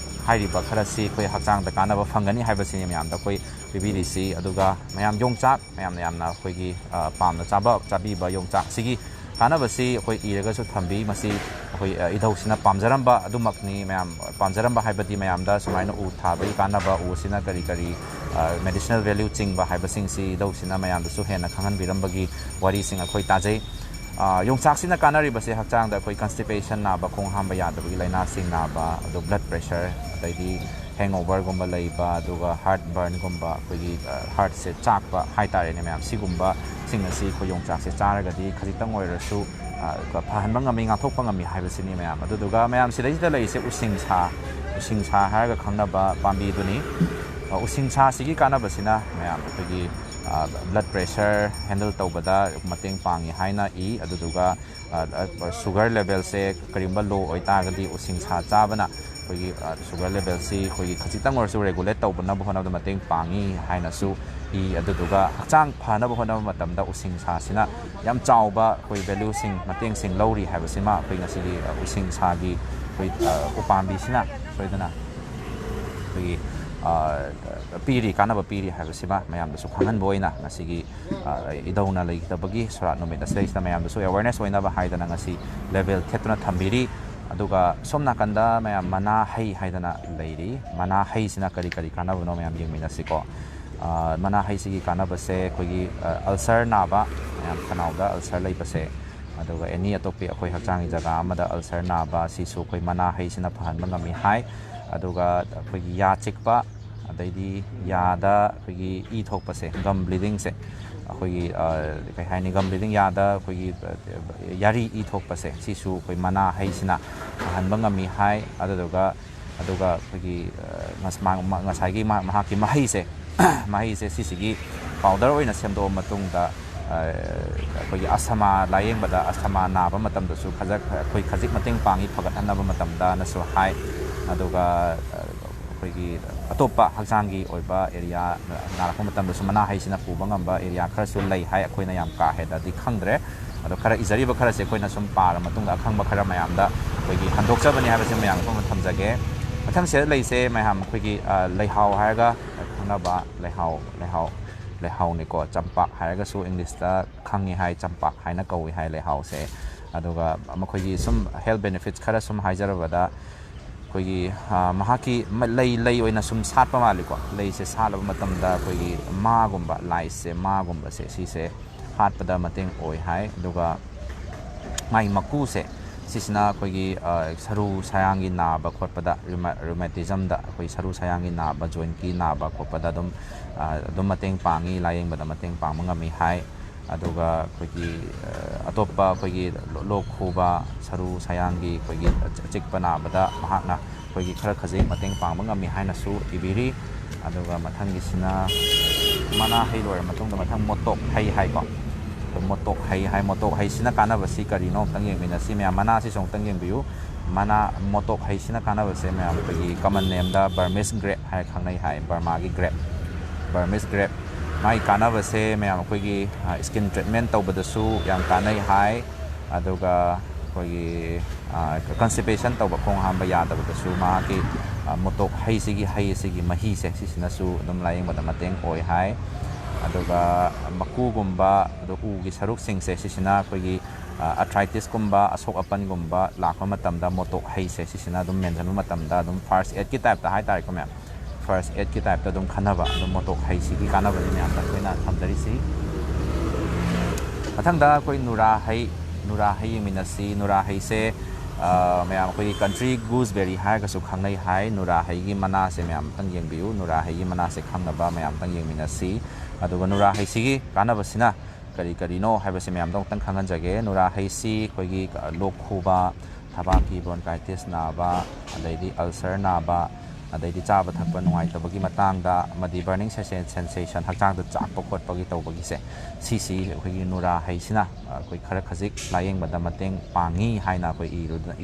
ꯍꯥꯏꯔꯤꯕ ꯈꯔꯁꯤ ꯑꯩꯈꯣꯏ ꯍꯛꯆꯥꯡꯗ ꯀꯥꯟꯅꯕ ꯐꯪꯒꯅꯤ ꯍꯥꯏꯕꯁꯤꯅꯤ ꯃꯌꯥꯝꯗ ꯑꯩꯈꯣꯏ ꯄꯤꯕꯤꯔꯤꯁꯤ꯫ ꯑꯗꯨꯒ ꯃꯌꯥꯝ ꯌꯣꯡꯆꯥꯛ, ꯃꯌꯥꯝꯅ ꯌꯥꯝꯅ ꯑꯩꯈꯣꯏꯒꯤ, ꯑ, ꯄꯥꯝꯅ ꯆꯥꯕ, ꯆꯥꯕꯤꯕ ꯌꯣꯡꯆꯥꯛꯁꯤꯒꯤ ꯀꯥꯟꯅꯕꯁꯤ ꯑꯩꯈꯣꯏ ꯏꯔꯒꯁꯨ ꯊꯝꯕꯤ꯫ ꯃꯁꯤ ꯑꯩꯈꯣꯏ, ꯑ, ꯏꯙꯧꯁꯤꯅ ꯄꯥꯝꯖꯔꯝꯕ ꯑꯗꯨꯃꯛꯅꯤ꯫ ꯃꯌꯥꯝ ꯄꯥꯝꯖꯔꯝꯕ ꯍꯥꯏꯕꯗꯤ ꯃꯌꯥꯝꯗ ꯁꯨꯃꯥꯏꯅ ꯎ ꯊꯥꯕꯒꯤ ꯀꯥꯟꯅꯕ, ꯎꯁꯤꯅ ꯀꯔꯤ ꯀꯔꯤ, ꯑ, medicinal value ꯆꯤꯡꯕ ꯍꯥꯏꯕꯁꯤꯡꯁꯤ ꯏꯙꯧꯁꯤꯅ ꯃꯌꯥꯝꯗꯁꯨ ꯍꯦꯟꯅ ꯈꯪꯍꯟꯕꯤꯔꯝꯕꯒꯤ ꯋꯥꯔꯤꯁꯤꯡ ꯑꯩꯈꯣꯏ ꯇꯥꯖꯩ꯫ ꯑ, ꯌꯣꯡꯆꯥꯛꯁꯤꯅ ꯀꯥꯟꯅꯔꯤꯕꯁꯦ ꯍꯛꯆꯥꯡꯗ ꯑꯩꯈꯣꯏ constipation ꯅꯥꯕ, ꯈꯣꯡ ꯍꯥꯝꯕ ꯌꯥꯗꯕꯒꯤ ꯂꯥꯏꯅꯥꯁꯤꯡ ꯅꯥꯕ, ꯑꯗꯨ blood pressure, ꯑꯗꯩꯗꯤ hangoverꯒꯨꯝꯕ ꯂꯩꯕ, ꯑꯗꯨꯒ heartburnꯒꯨꯝꯕ, ꯑꯩꯈꯣꯏꯒꯤ, ꯑ, heartꯁꯦ ꯆꯥꯛꯄ ꯍꯥꯏꯇꯥꯔꯦꯅꯦ ꯃꯌꯥꯝ, ꯁꯤꯒꯨꯝꯕꯁꯤꯡ ꯑꯁꯤ ꯑꯩꯈꯣꯏ ꯌꯣꯡꯆꯥꯛꯁꯦ ꯆꯥꯔꯒꯗꯤ ꯈꯖꯤꯛꯇꯪ ꯑꯣꯏꯔꯁꯨ, ꯑ, ꯐꯍꯟꯕ ꯉꯝꯃꯤ, ꯉꯥꯛꯊꯣꯛꯄ ꯉꯝꯃꯤ ꯍꯥꯏꯕꯁꯤꯅꯤ ꯃꯌꯥꯝ꯫ ꯑꯗꯨꯗꯨꯒ ꯃꯌꯥꯝ ꯁꯤꯗꯩꯁꯤꯗ ꯂꯩꯔꯤꯁꯦ ꯎꯁꯤꯡꯁꯥ, ꯎꯁꯤꯡꯁꯥ ꯍꯥꯏꯔꯒ ꯈꯪꯅꯕ ꯄꯥꯝꯕꯤꯗꯨꯅꯤ꯫ ꯑ, ꯎꯁꯤꯡꯁꯥꯁꯤꯒꯤ ꯀꯥꯟꯅꯕꯁꯤꯅ ꯃꯌꯥꯝ ꯑꯩꯈꯣꯏꯒꯤ, ꯑ, blood pressure handle ꯇꯧꯕꯗ ꯃꯇꯦꯡ ꯄꯥꯡꯉꯤ ꯍꯥꯏꯅ ꯏ꯫ ꯑꯗꯨꯗꯨꯒ, ꯑ, ꯑ, sugar levelꯁꯦ ꯀꯔꯤꯒꯨꯝꯕ low ꯑꯣꯏꯇꯥꯔꯒꯗꯤ ꯎꯁꯤꯡꯁꯥ ꯆꯥꯕꯅ ꯑꯩꯈꯣꯏꯒꯤ, ꯑ, sugar levelꯁꯤ ꯑꯩꯈꯣꯏꯒꯤ ꯈꯖꯤꯛꯇꯪ ꯑꯣꯏꯔꯁꯨ regulate ꯇꯧꯕꯅꯕ ꯍꯣꯠꯅꯕꯗ ꯃꯇꯦꯡ ꯄꯥꯡꯉꯤ ꯍꯥꯏꯅꯁꯨ ꯏ꯫ ꯑꯗꯨꯗꯨꯒ ꯍꯛꯆꯥꯡ ꯐꯅꯕ ꯍꯣꯠꯅꯕ ꯃꯇꯝꯗ ꯎꯁꯤꯡꯁꯥꯁꯤꯅ ꯌꯥꯝ ꯆꯥꯎꯕ ꯑꯩꯈꯣꯏ valueꯁꯤꯡ, ꯃꯇꯦꯡꯁꯤꯡ ꯂꯧꯔꯤ ꯍꯥꯏꯕꯁꯤꯃ ꯑꯩꯈꯣꯏ ꯉꯁꯤꯒꯤ, ꯑ, ꯎꯁꯤꯡꯁꯥꯒꯤ ꯑꯩꯈꯣꯏ, ꯑ, ꯎꯄꯥꯝꯕꯤꯁꯤꯅ ꯁꯣꯏꯗꯅ ꯑꯩꯈꯣꯏꯒꯤ, ꯑ, ꯄꯤꯔꯤ, ꯀꯥꯟꯅꯕ ꯄꯤꯔꯤ ꯍꯥꯏꯕꯁꯤꯃ ꯃꯌꯥꯝꯗꯁꯨ ꯈꯪꯍꯟꯕ ꯑꯣꯏꯅ ꯉꯁꯤꯒꯤ, ꯑ, ꯏꯙꯧꯅ ꯂꯩꯈꯤꯗꯕꯒꯤ ꯁꯣꯔꯥꯠ ꯅꯨꯃꯤꯠ ꯑꯁꯤꯗꯩꯁꯤꯗ ꯃꯌꯥꯝꯗꯁꯨ awareness ꯑꯣꯏꯅꯕ ꯍꯥꯏꯗꯅ ꯉꯁꯤ label ꯊꯦꯠꯇꯨꯅ ꯊꯝꯕꯤꯔꯤ꯫ ꯑꯗꯨꯒ ꯁꯣꯝ ꯅꯥꯀꯟꯗ ꯃꯌꯥꯝ ꯃꯅꯥ ꯍꯩ ꯍꯥꯏꯗꯅ ꯂꯩꯔꯤ꯫ ꯃꯅꯥ ꯍꯩꯁꯤꯅ ꯀꯔꯤ ꯀꯔꯤ ꯀꯥꯟꯅꯕꯅꯣ ꯃꯌꯥꯝ ꯌꯦꯡꯃꯤꯟꯅꯁꯤꯀꯣ꯫ ꯑ, ꯃꯅꯥ ꯍꯩꯁꯤꯒꯤ ꯀꯥꯟꯅꯕꯁꯦ ꯑꯩꯈꯣꯏꯒꯤ, ꯑ, ulcer ꯅꯥꯕ, ꯃꯌꯥꯝ ꯈꯅꯥꯎꯗ ulcer ꯂꯩꯕꯁꯦ, ꯑꯗꯨꯒ any ꯑꯇꯣꯞꯄ ꯑꯩꯈꯣꯏ ꯍꯛꯆꯥꯡꯒꯤ ꯖꯒꯥ ꯑꯃꯗ ulcer ꯅꯥꯕ, ꯁꯤꯁꯨ ꯑꯩꯈꯣꯏ ꯃꯅꯥ ꯍꯩꯁꯤꯅ ꯐꯍꯟꯕ ꯉꯝꯃꯤ ꯍꯥꯏ꯫ ꯑꯗꯨꯒ ꯑꯩꯈꯣꯏꯒꯤ ꯌꯥ ꯆꯤꯛꯄ, ꯑꯗꯩꯗꯤ ꯌꯥꯗ ꯑꯩꯈꯣꯏꯒꯤ ꯏ ꯊꯣꯛꯄꯁꯦ, gum bleedingꯁꯦ, ꯑꯩꯈꯣꯏꯒꯤ, ꯑ, ꯀꯩ ꯍꯥꯏꯅꯤ, gum bleeding, ꯌꯥꯗ ꯑꯩꯈꯣꯏꯒꯤ, ꯑ, ꯌꯥꯔꯤ ꯏ ꯊꯣꯛꯄꯁꯦ, ꯁꯤꯁꯨ ꯑꯩꯈꯣꯏ ꯃꯅꯥ ꯍꯩꯁꯤꯅ ꯐꯍꯟꯕ ꯉꯝꯃꯤ ꯍꯥꯏ꯫ ꯑꯗꯨꯗꯨꯒ, ꯑꯗꯨꯒ ꯑꯩꯈꯣꯏꯒꯤ, ꯑ, ꯉꯁ-, ꯃꯥ-, ꯃꯥ-, ꯉꯁꯥꯏꯒꯤ ꯃꯥ-, ꯃꯍꯥꯛꯀꯤ ꯃꯍꯩꯁꯦ, ꯃꯍꯩꯁꯦ ꯁꯤꯁꯤꯒꯤ powder ꯑꯣꯏꯅ ꯁꯦꯝꯗꯣꯛꯑ ꯃꯇꯨꯡꯗ, ꯑ, ꯑꯩꯈꯣꯏꯒꯤ asthma ꯂꯥꯏꯌꯦꯡꯕꯗ, asthma ꯅꯥꯕ ꯃꯇꯝꯗꯁꯨ ꯈꯖꯛ, ꯑꯩꯈꯣꯏ ꯈꯖꯤꯛ ꯃꯇꯦꯡ ꯄꯥꯡꯉꯤ ꯐꯒꯠꯍꯟꯅꯕ ꯃꯇꯝꯗꯅꯁꯨ ꯍꯥꯏ꯫ ꯑꯗꯨꯒ, ꯑ, ꯑꯩꯈꯣꯏꯒꯤ ꯑꯇꯣꯞꯄ ꯍꯛꯆꯥꯡꯒꯤ ꯑꯣꯏꯕ ꯑꯦꯔꯤꯌꯥ ꯅꯥꯔꯛꯄ ꯃꯇꯝꯗꯁꯨ ꯃꯅꯥ ꯍꯩꯁꯤꯅ ꯄꯨꯕ ꯉꯝꯕ ꯑꯦꯔꯤꯌꯥ ꯈꯔꯁꯨ ꯂꯩ ꯍꯥꯏ꯫ ꯑꯩꯈꯣꯏꯅ ꯌꯥꯝ ꯀꯥ ꯍꯦꯟꯅꯗꯤ ꯈꯪꯗ꯭ꯔꯦ, ꯑꯗꯣ ꯈꯔ ꯏꯖꯔꯤꯕ ꯈꯔꯁꯦ ꯑꯩꯈꯣꯏꯅ ꯁꯨꯝ ꯄꯥꯔ ꯃꯇꯨꯡꯗ ꯑꯈꯪꯕ ꯈꯔ ꯃꯌꯥꯝꯗ ꯑꯩꯈꯣꯏꯒꯤ ꯍꯟꯗꯣꯛꯆꯕꯅꯤ ꯍꯥꯏꯕꯁꯦ ꯃꯌꯥꯝ ꯃꯐꯝꯗ ꯊꯝꯖꯒꯦ꯫ ꯃꯊꯪꯁꯤꯗ ꯂꯩꯁꯦ ꯃꯌꯥꯝ ꯑꯩꯈꯣꯏꯒꯤ ꯂꯩꯍꯥꯎ ꯍꯥꯏꯔꯒ ꯈꯪꯅꯕ ꯂꯩꯍꯥꯎ ꯂꯩꯍꯥꯎ ꯂꯩꯍꯥꯎꯅꯤꯀꯣ꯫ ꯆꯝꯄꯥꯛ ꯍꯥꯏꯔꯒꯁꯨ ꯏꯪꯂꯤꯁꯇ ꯈꯪꯉꯤ ꯍꯥꯏ, ꯆꯝꯄꯥꯛ ꯍꯥꯏꯅ ꯀꯧꯏ ꯍꯥꯏ ꯂꯩꯍꯥꯎꯁꯦ꯫ ꯑꯗꯨꯒ ꯃꯈꯣꯏꯒꯤ ꯁꯨꯝ ꯍꯦꯜꯊ ꯕꯦꯅꯤꯐꯤꯠꯁ ꯈꯔ ꯁꯨꯝ ꯍꯥꯏꯖꯔꯕꯗ, ꯑꯩꯈꯣꯏꯒꯤ ꯃꯍꯥꯛꯀꯤ ꯂꯩ ꯂꯩ ꯑꯣꯏꯅ ꯁꯨꯝ ꯁꯥꯠꯄ ꯃꯥꯜꯂꯤꯀꯣ꯫ ꯂꯩꯁꯦ ꯁꯥꯠꯂꯕ ꯃꯇꯝꯗ ꯑꯩꯈꯣꯏꯒꯤ ꯃꯥꯒꯨꯝꯕ, ꯂꯥꯏꯁꯁꯦ, ꯃꯥꯒꯨꯝꯕꯁꯦ ꯁꯤꯁꯦ ꯍꯥꯠꯄꯗ ꯃꯇꯦꯡ ꯑꯣꯏ ꯍꯥꯏ꯫ ꯑꯗꯨꯒ ꯃꯥꯒꯤ ꯃꯀꯨꯁꯦ ꯁꯤꯁꯤꯅ ꯑꯩꯈꯣꯏꯒꯤ ꯁꯔꯨ ꯁꯌꯥꯡꯒꯤ ꯅꯥꯕ ꯈꯣꯠꯄꯗ, ꯔꯨꯃꯦꯇꯤꯖꯝꯗ ꯑꯩꯈꯣꯏ ꯁꯔꯨ ꯁꯌꯥꯡꯒꯤ ꯅꯥꯕ, ꯖꯣꯏꯟꯀꯤ ꯅꯥꯕ ꯈꯣꯠꯄꯗ ꯑꯗꯨꯝ ꯑꯗꯨꯝ ꯃꯇꯦꯡ ꯄꯥꯡꯉꯤ, ꯂꯥꯏꯌꯦꯡꯕꯗ ꯃꯇꯦꯡ ꯄꯥꯡꯕ ꯉꯝꯃꯤ ꯍꯥꯏ꯫ ꯑꯗꯨꯒ ꯑꯩꯈꯣꯏꯒꯤ ꯑꯇꯣꯞꯄ ꯑꯩꯈꯣꯏꯒꯤ ꯂꯣꯛ ꯈꯨꯕ, ꯁꯔꯨ ꯁꯌꯥꯡꯒꯤ ꯑꯩꯈꯣꯏꯒꯤ ꯑꯆꯤꯛꯄ ꯅꯥꯕꯗ ꯃꯍꯥꯛꯅ ꯑꯩꯈꯣꯏꯒꯤ ꯈꯔ ꯈꯖꯤꯛ ꯃꯇꯦꯡ ꯄꯥꯡꯕ ꯉꯝꯃꯤ ꯍꯥꯏꯅꯁꯨ ꯏꯕꯤꯔꯤ꯫ ꯑꯗꯨꯒ ꯃꯊꯪꯒꯤꯁꯤꯅ ꯃꯅꯥ ꯍꯩ ꯂꯣꯏꯔ ꯃꯇꯨꯡꯗ ꯃꯊꯪ ꯃꯣꯇꯣꯛ ꯍꯩ ꯍꯥꯏꯀꯣ꯫ ꯑꯗꯣ ꯃꯣꯇꯣꯛ ꯍꯩ ꯍꯥꯏ, ꯃꯣꯇꯣꯛ ꯍꯩꯁꯤꯅ ꯀꯥꯟꯅꯕꯁꯤ ꯀꯔꯤꯅꯣ ꯑꯝꯇꯪ ꯌꯦꯡꯃꯤꯟꯅꯁꯤ ꯃꯌꯥꯝ꯫ ꯃꯅꯥꯁꯤꯁꯨ ꯑꯃꯨꯛꯇꯪ ꯌꯦꯡꯕꯤꯌꯨ꯫ ꯃꯅꯥ ꯃꯣꯇꯣꯛ ꯍꯩꯁꯤꯅ ꯀꯥꯟꯅꯕꯁꯦ ꯃꯌꯥꯝ ꯑꯩꯈꯣꯏꯒꯤ ꯀꯃꯟ ꯅꯦꯝꯗ ꯕꯔꯃꯤꯁ ꯒ꯭ꯔꯦꯞ ꯍꯥꯏꯅ ꯈꯪꯅꯩ ꯍꯥꯏ, ꯕꯔꯃꯥꯒꯤ ꯒ꯭ꯔꯦꯞ, ꯕꯔꯃꯤꯁ ꯒ꯭ꯔꯦꯞ꯫ ꯃꯥꯒꯤ ꯀꯥꯟꯅꯕꯁꯦ ꯃꯌꯥꯝ ꯑꯩꯈꯣꯏꯒꯤ ꯁ꯭ꯀꯤꯟ ꯇ꯭ꯔꯤꯠꯃꯦꯟ ꯇꯧꯕꯗꯁꯨ ꯌꯥꯝ ꯀꯥꯟꯅꯩ ꯍꯥꯏ꯫ ꯑꯗꯨꯒ ꯑꯩꯈꯣꯏꯒꯤ ꯀꯟꯁꯇꯤꯄꯦꯁꯟ ꯇꯧꯕ, ꯈꯣꯡ ꯍꯥꯝꯕ ꯌꯥꯗꯕꯗꯁꯨ ꯃꯍꯥꯛꯀꯤ ꯃꯣꯇꯣꯛ ꯍꯩꯁꯤꯒꯤ, ꯍꯩ ꯑꯁꯤꯒꯤ ꯃꯍꯤꯁꯦ ꯁꯤꯁꯤꯅꯁꯨ ꯑꯗꯨꯝ ꯂꯥꯏꯌꯦꯡꯕꯗ ꯃꯇꯦꯡ ꯑꯣꯏ ꯍꯥꯏ꯫ ꯑꯗꯨꯒ ꯃꯀꯨꯒꯨꯝꯕ, ꯑꯗꯨ ꯎꯒꯤ ꯁꯔꯨꯛꯁꯤꯡꯁꯦ ꯁꯤꯁꯤꯅ ꯑꯩꯈꯣꯏꯒꯤ ꯑꯥꯔꯊ꯭ꯔꯥꯏꯇꯤꯁꯀꯨꯝꯕ, ꯑꯁꯣꯛ ꯑꯄꯟꯒꯨꯝꯕ ꯂꯥꯛꯄ ꯃꯇꯝꯗ ꯃꯣꯇꯣꯛ ꯍꯩꯁꯦ ꯁꯤꯁꯤꯅ ꯑꯗꯨꯝ ꯃꯦꯟꯁꯤꯟꯕ ꯃꯇꯝꯗ ꯑꯗꯨꯝ ꯐꯥꯔꯁ ꯑꯦꯗꯀꯤ ꯇꯥꯏꯞꯇ ꯍꯥꯏꯇꯥꯔꯦꯀꯣ ꯃꯌꯥꯝ, ꯐꯥꯔꯁ ꯑꯦꯗꯀꯤ ꯇꯥꯏꯞꯇ ꯑꯗꯨꯝ ꯈꯟꯅꯕ, ꯑꯗꯨꯝ ꯃꯣꯇꯣꯛ ꯍꯩꯁꯤꯒꯤ ꯀꯥꯟꯅꯕꯅꯤ ꯃꯌꯥꯝꯗ ꯑꯩꯈꯣꯏꯅ ꯊꯝꯖꯔꯤꯁꯤ꯫ ꯃꯊꯪꯗ ꯑꯩꯈꯣꯏ ꯅꯨꯔꯥ ꯍꯩ, ꯅꯨꯔꯥ ꯍꯩ ꯌꯦꯡꯃꯤꯟꯅꯁꯤ꯫ ꯅꯨꯔꯥ ꯍꯩꯁꯦ ꯃꯌꯥꯝ ꯑꯩꯈꯣꯏꯒꯤ ꯀꯟꯇ꯭ꯔꯤ ꯒꯨꯁꯕꯦꯔꯤ ꯍꯥꯏꯔꯒꯁꯨ ꯈꯪꯅꯩ ꯍꯥꯏ꯫ ꯅꯨꯔꯥ ꯍꯩꯒꯤ ꯃꯅꯥꯁꯦ ꯃꯌꯥꯝ ꯑꯝꯇꯪ ꯌꯦꯡꯕꯤꯌꯨ꯫ ꯅꯨꯔꯥ ꯍꯩꯒꯤ ꯃꯅꯥꯁꯦ ꯈꯪꯅꯕ ꯃꯌꯥꯝ ꯑꯝꯇꯪ ꯌꯦꯡꯃꯤꯟꯅꯁꯤ꯫ ꯑꯗꯨꯒ ꯅꯨꯔꯥ ꯍꯩꯁꯤꯒꯤ ꯀꯥꯟꯅꯕꯁꯤꯅ ꯀꯔꯤ ꯀꯔꯤꯅꯣ ꯍꯥꯏꯕꯁꯤ ꯃꯌꯥꯝꯗ ꯑꯃꯨꯛꯇꯪ ꯈꯪꯍꯟꯖꯒꯦ꯫ ꯅꯨꯔꯥ ꯍꯩꯁꯤ ꯑꯩꯈꯣꯏꯒꯤ ꯂꯣꯛ ꯈꯨꯕ, ꯊꯕꯥꯛꯀꯤ ꯕ꯭ꯔꯣꯟꯀꯥꯏꯇꯤꯁ ꯅꯥꯕ, ꯑꯗꯩꯗꯤ ꯑꯜꯁꯔ ꯅꯥꯕ, ꯑꯗꯩꯗꯤ ꯆꯥꯕ ꯊꯛꯄ ꯅꯨꯡꯉꯥꯏꯇꯕꯒꯤ ꯃꯇꯥꯡꯗ, ꯑꯃꯗꯤ ꯕꯔꯅꯤꯡ ꯁꯦꯟꯁꯦꯁꯟ, ꯍꯛꯆꯥꯡꯗ ꯆꯥꯛꯄ ꯈꯣꯠꯄꯒꯤ ꯇꯧꯕꯒꯤꯁꯦ, ꯁꯤꯁꯤ ꯑꯩꯈꯣꯏꯒꯤ ꯅꯨꯔꯥ ꯍꯩꯁꯤꯅ ꯑꯩꯈꯣꯏ ꯈꯔ ꯈꯖꯤꯛ ꯂꯥꯏꯌꯦꯡꯕꯗ ꯃꯇꯦꯡ ꯄꯥꯡꯉꯤ ꯍꯥꯏꯅ ꯑꯩꯈꯣꯏ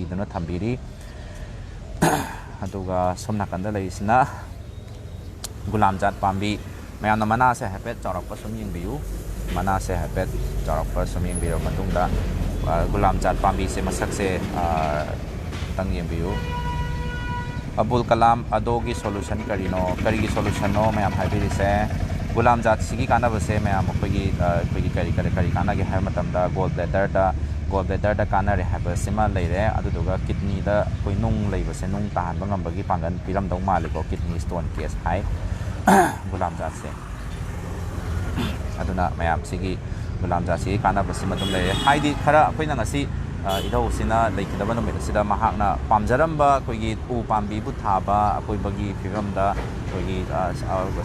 ꯏꯗꯨꯅ ꯊꯝꯕꯤꯔꯤ꯫ ꯑꯗꯨꯒ ꯁꯣꯝ ꯅꯥꯀꯟꯗ ꯂꯩꯔꯤꯁꯤꯅ ꯒꯨꯂꯥꯝ ꯖꯥꯠ ꯄꯥꯝꯕꯤ꯫ ꯃꯌꯥꯝꯅ ꯃꯅꯥꯁꯦ ꯍꯥꯏꯐꯦꯠ ꯆꯥꯎꯔꯛꯄ ꯁꯨꯝ ꯌꯦꯡꯕꯤꯌꯨ꯫ ꯃꯅꯥꯁꯦ ꯍꯥꯏꯐꯦꯠ ꯆꯥꯎꯔꯛꯄ ꯁꯨꯝ ꯌꯦꯡꯕꯤꯔꯕ ꯃꯇꯨꯡꯗ, ꯑ, ꯒꯨꯂꯥꯝ ꯖꯥꯠ ꯄꯥꯝꯕꯤꯁꯦ ꯃꯁꯛꯁꯦ, ꯑ, ꯑꯝꯇꯪ ꯌꯦꯡꯕꯤꯌꯨ꯫ ꯑꯕꯨꯜ ꯀꯂꯥꯝ, ꯑꯗꯣꯒꯤ solution ꯀꯔꯤꯅꯣ? ꯀꯔꯤꯒꯤ solutionꯅꯣ ꯃꯌꯥꯝ ꯍꯥꯏꯕꯤꯔꯤꯁꯦ? ꯒꯨꯂꯥꯝ ꯖꯥꯠꯁꯤꯒꯤ ꯀꯥꯟꯅꯕꯁꯦ ꯃꯌꯥꯝ ꯑꯩꯈꯣꯏꯒꯤ, ꯑ, ꯑꯩꯈꯣꯏꯒꯤ ꯀꯔꯤ, ꯀꯔꯤ, ꯀꯔꯤ ꯀꯥꯟꯅꯒꯦ ꯍꯥꯏꯕ ꯃꯇꯝꯗ, gall bladderꯗ, gall bladderꯗ ꯀꯥꯟꯅꯔꯦ ꯍꯥꯏꯕꯁꯤꯃ ꯂꯩꯔꯦ꯫ ꯑꯗꯨꯗꯨꯒ kidneyꯗ ꯑꯩꯈꯣꯏ ꯅꯨꯡ ꯂꯩꯕꯁꯦ, ꯅꯨꯡ ꯇꯥꯍꯟꯕ ꯉꯝꯕꯒꯤ ꯄꯥꯡꯒꯜ ꯄꯤꯔꯝꯗꯧ ꯃꯥꯜꯂꯤꯀꯣ, kidney stone case ꯍꯥꯏ꯫ ꯒꯨꯂꯥꯝ ꯖꯥꯠꯁꯦ꯫ ꯑꯗꯨꯅ ꯃꯌꯥꯝꯁꯤꯒꯤ ꯒꯨꯂꯥꯝ ꯖꯥꯠꯁꯤꯒꯤ ꯀꯥꯟꯅꯕꯁꯤꯃ ꯑꯗꯨꯝ ꯂꯩꯔꯦ꯫ ꯍꯥꯏꯗꯤ ꯈꯔ ꯑꯩꯈꯣꯏꯅ ꯉꯁꯤ, ꯑ, ꯏꯙꯧꯁꯤꯅ ꯂꯩꯈꯤꯗꯕ ꯅꯨꯃꯤꯠ ꯑꯁꯤꯗ ꯃꯍꯥꯛꯅ ꯄꯥꯝꯖꯔꯝꯕ ꯑꯩꯈꯣꯏꯒꯤ ꯎ ꯄꯥꯝꯕꯤꯕꯨ ꯊꯥꯕ, ꯑꯀꯣꯏꯕꯒꯤ ꯐꯤꯕꯝꯗ ꯑꯩꯈꯣꯏꯒꯤ, ꯑ,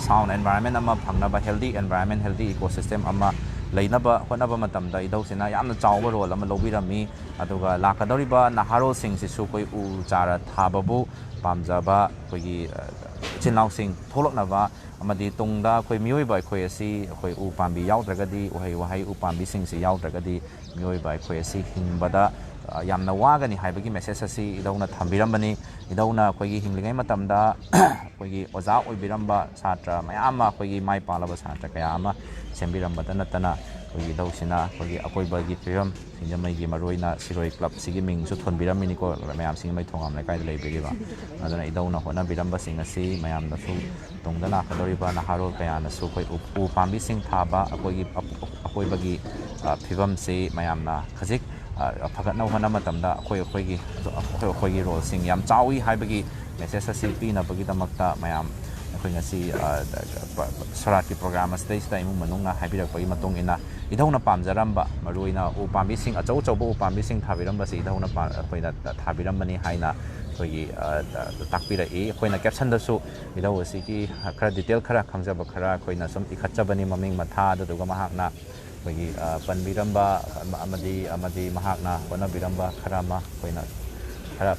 sound environment ꯑꯃ ꯐꯪꯅꯕ, healthy environment, healthy ecosystem ꯑꯃ ꯂꯩꯅꯕ ꯍꯣꯠꯅꯕ ꯃꯇꯝꯗ ꯏꯙꯧꯁꯤꯅ ꯌꯥꯝꯅ ꯆꯥꯎꯕ role ꯑꯃ ꯂꯧꯕꯤꯔꯝꯃꯤ꯫ ꯑꯗꯨꯒ ꯂꯥꯛꯀꯗꯧꯔꯤꯕ ꯅꯍꯥꯔꯣꯜꯁꯤꯡꯁꯤꯁꯨ ꯑꯩꯈꯣꯏ ꯎ ꯆꯥꯔ ꯊꯥꯕꯕꯨ ꯄꯥꯝꯖꯕ ꯑꯩꯈꯣꯏꯒꯤ, ꯑ, ꯏꯆꯤꯟ ꯏꯅꯥꯎꯁꯤꯡ ꯊꯣꯛꯂꯛꯅꯕ ꯑꯃꯗꯤ ꯇꯨꯡꯗ ꯑꯩꯈꯣꯏ ꯃꯤꯑꯣꯏꯕ ꯑꯩꯈꯣꯏ ꯑꯁꯤ, ꯑꯩꯈꯣꯏ ꯎ ꯄꯥꯝꯕꯤ ꯌꯥꯎꯗ꯭ꯔꯒꯗꯤ, ꯎꯍꯩ ꯋꯥꯍꯩ ꯎ ꯄꯥꯝꯕꯤꯁꯤꯡꯁꯤ ꯌꯥꯎꯗ꯭ꯔꯒꯗꯤ ꯃꯤꯑꯣꯏꯕ ꯑꯩꯈꯣꯏ ꯑꯁꯤ ꯍꯤꯡꯕꯗ, ꯑ, ꯌꯥꯝꯅ ꯋꯥꯒꯅꯤ ꯍꯥꯏꯕꯒꯤ message ꯑꯁꯤ ꯏꯙꯧꯅ ꯊꯝꯕꯤꯔꯝꯕꯅꯤ꯫ ꯏꯙꯧꯅ ꯑꯩꯈꯣꯏꯒꯤ ꯍꯤꯡꯂꯤꯉꯩ ꯃꯇꯝꯗ ꯑꯩꯈꯣꯏꯒꯤ ꯑꯣꯖꯥ ꯑꯣꯏꯕꯤꯔꯝꯕ ꯁꯥꯇ꯭ꯔ ꯃꯌꯥꯝ ꯑꯃ, ꯑꯩꯈꯣꯏꯒꯤ ꯃꯥꯏ ꯄꯥꯛꯂꯕ ꯁꯥꯇ꯭ꯔ ꯀꯌꯥ ꯑꯃ ꯁꯦꯝꯕꯤꯔꯝꯕꯇ ꯅꯠꯇꯅ, ꯑꯩꯈꯣꯏꯒꯤ ꯏꯙꯧꯁꯤꯅ ꯑꯩꯈꯣꯏꯒꯤ ꯑꯀꯣꯏꯕꯒꯤ ꯐꯤꯕꯝ, ꯁꯤꯡꯖꯃꯩꯒꯤ ꯃꯔꯨꯑꯣꯏꯅ ꯁꯤꯔꯣꯏ clubꯁꯤꯒꯤ ꯃꯤꯡꯁꯨ ꯊꯣꯟꯕꯤꯔꯝꯃꯤꯅꯤꯀꯣ, ꯃꯌꯥꯝ ꯁꯤꯡꯖꯃꯩ ꯊꯣꯉꯥꯝ ꯂꯩꯀꯥꯏꯗ ꯂꯩꯕꯤꯔꯤꯕ꯫ ꯑꯗꯨꯅ ꯏꯙꯧꯅ ꯍꯣꯠꯅꯕꯤꯔꯝꯕꯁꯤꯡ ꯑꯁꯤ ꯃꯌꯥꯝꯅꯁꯨ, ꯇꯨꯡꯗ ꯂꯥꯛꯀꯗꯧꯔꯤꯕ ꯅꯍꯥꯔꯣꯜ ꯀꯌꯥꯅꯁꯨ ꯑꯩꯈꯣꯏ ꯎ, ꯎ ꯄꯥꯝꯕꯤꯁꯤꯡ ꯊꯥꯕ, ꯑꯩꯈꯣꯏꯒꯤ ꯑ-, ꯑꯀꯣꯏꯕꯒꯤ, ꯑ, ꯐꯤꯕꯝꯁꯤ ꯃꯌꯥꯝꯅ ꯈꯖꯤꯛ, ꯑ, ꯐꯒꯠꯅꯕ ꯍꯣꯠꯅꯕ ꯃꯇꯝꯗ ꯑꯩꯈꯣꯏ, ꯑꯩꯈꯣꯏꯒꯤ, ꯑꯩꯈꯣꯏ, ꯑꯩꯈꯣꯏꯒꯤ roleꯁꯤꯡ ꯌꯥꯝ ꯆꯥꯎꯏ ꯍꯥꯏꯕꯒꯤ message ꯑꯁꯤ ꯄꯤꯅꯕꯒꯤꯗꯃꯛꯇ ꯃꯌꯥꯝ ꯑꯩꯈꯣꯏ ꯉꯁꯤ, ꯑ, ꯁꯣꯔꯥꯠꯀꯤ program ꯑꯁꯤꯗꯩꯁꯤꯗ ꯏꯃꯨꯡ ꯃꯅꯨꯡꯅ ꯍꯥꯏꯕꯤꯔꯛꯄꯒꯤ ꯃꯇꯨꯡ ꯏꯟꯅ ꯏꯙꯧꯅ ꯄꯥꯝꯖꯔꯝꯕ, ꯃꯔꯨꯑꯣꯏꯅ ꯎ ꯄꯥꯝꯕꯤꯁꯤꯡ, ꯑꯆꯧ ꯑꯆꯧꯕ ꯎ ꯄꯥꯝꯕꯤꯁꯤꯡ ꯊꯥꯕꯤꯔꯝꯕꯁꯤ ꯏꯙꯧꯅ ꯄꯥ-, ꯑꯩꯈꯣꯏꯅ ꯊꯥꯕꯤꯔꯝꯕꯅꯤ ꯍꯥꯏꯅ ꯑꯩꯈꯣꯏꯒꯤ, ꯑ, ꯇꯥꯛꯄꯤꯔꯛꯏ꯫ ꯑꯩꯈꯣꯏꯅ captionꯗꯁꯨ ꯏꯙꯧ ꯑꯁꯤꯒꯤ ꯈꯔ detail ꯈꯔ ꯈꯪꯖꯕ ꯈꯔ ꯑꯩꯈꯣꯏꯅ ꯁꯨꯝ ꯏꯈꯠꯆꯕꯅꯤ, ꯃꯃꯤꯡ ꯃꯊꯥ, ꯑꯗꯨꯗꯨꯒ ꯃꯍꯥꯛꯅ ꯑꯩꯈꯣꯏꯒꯤ, ꯑ, ꯄꯟꯕꯤꯔꯝꯕ ꯑꯃ-, ꯑꯃꯗꯤ, ꯑꯃꯗꯤ ꯃꯍꯥꯛꯅ ꯍꯣꯠꯅꯕꯤꯔꯝꯕ ꯈꯔ ꯑꯃ ꯑꯩꯈꯣꯏꯅ ꯈꯔ,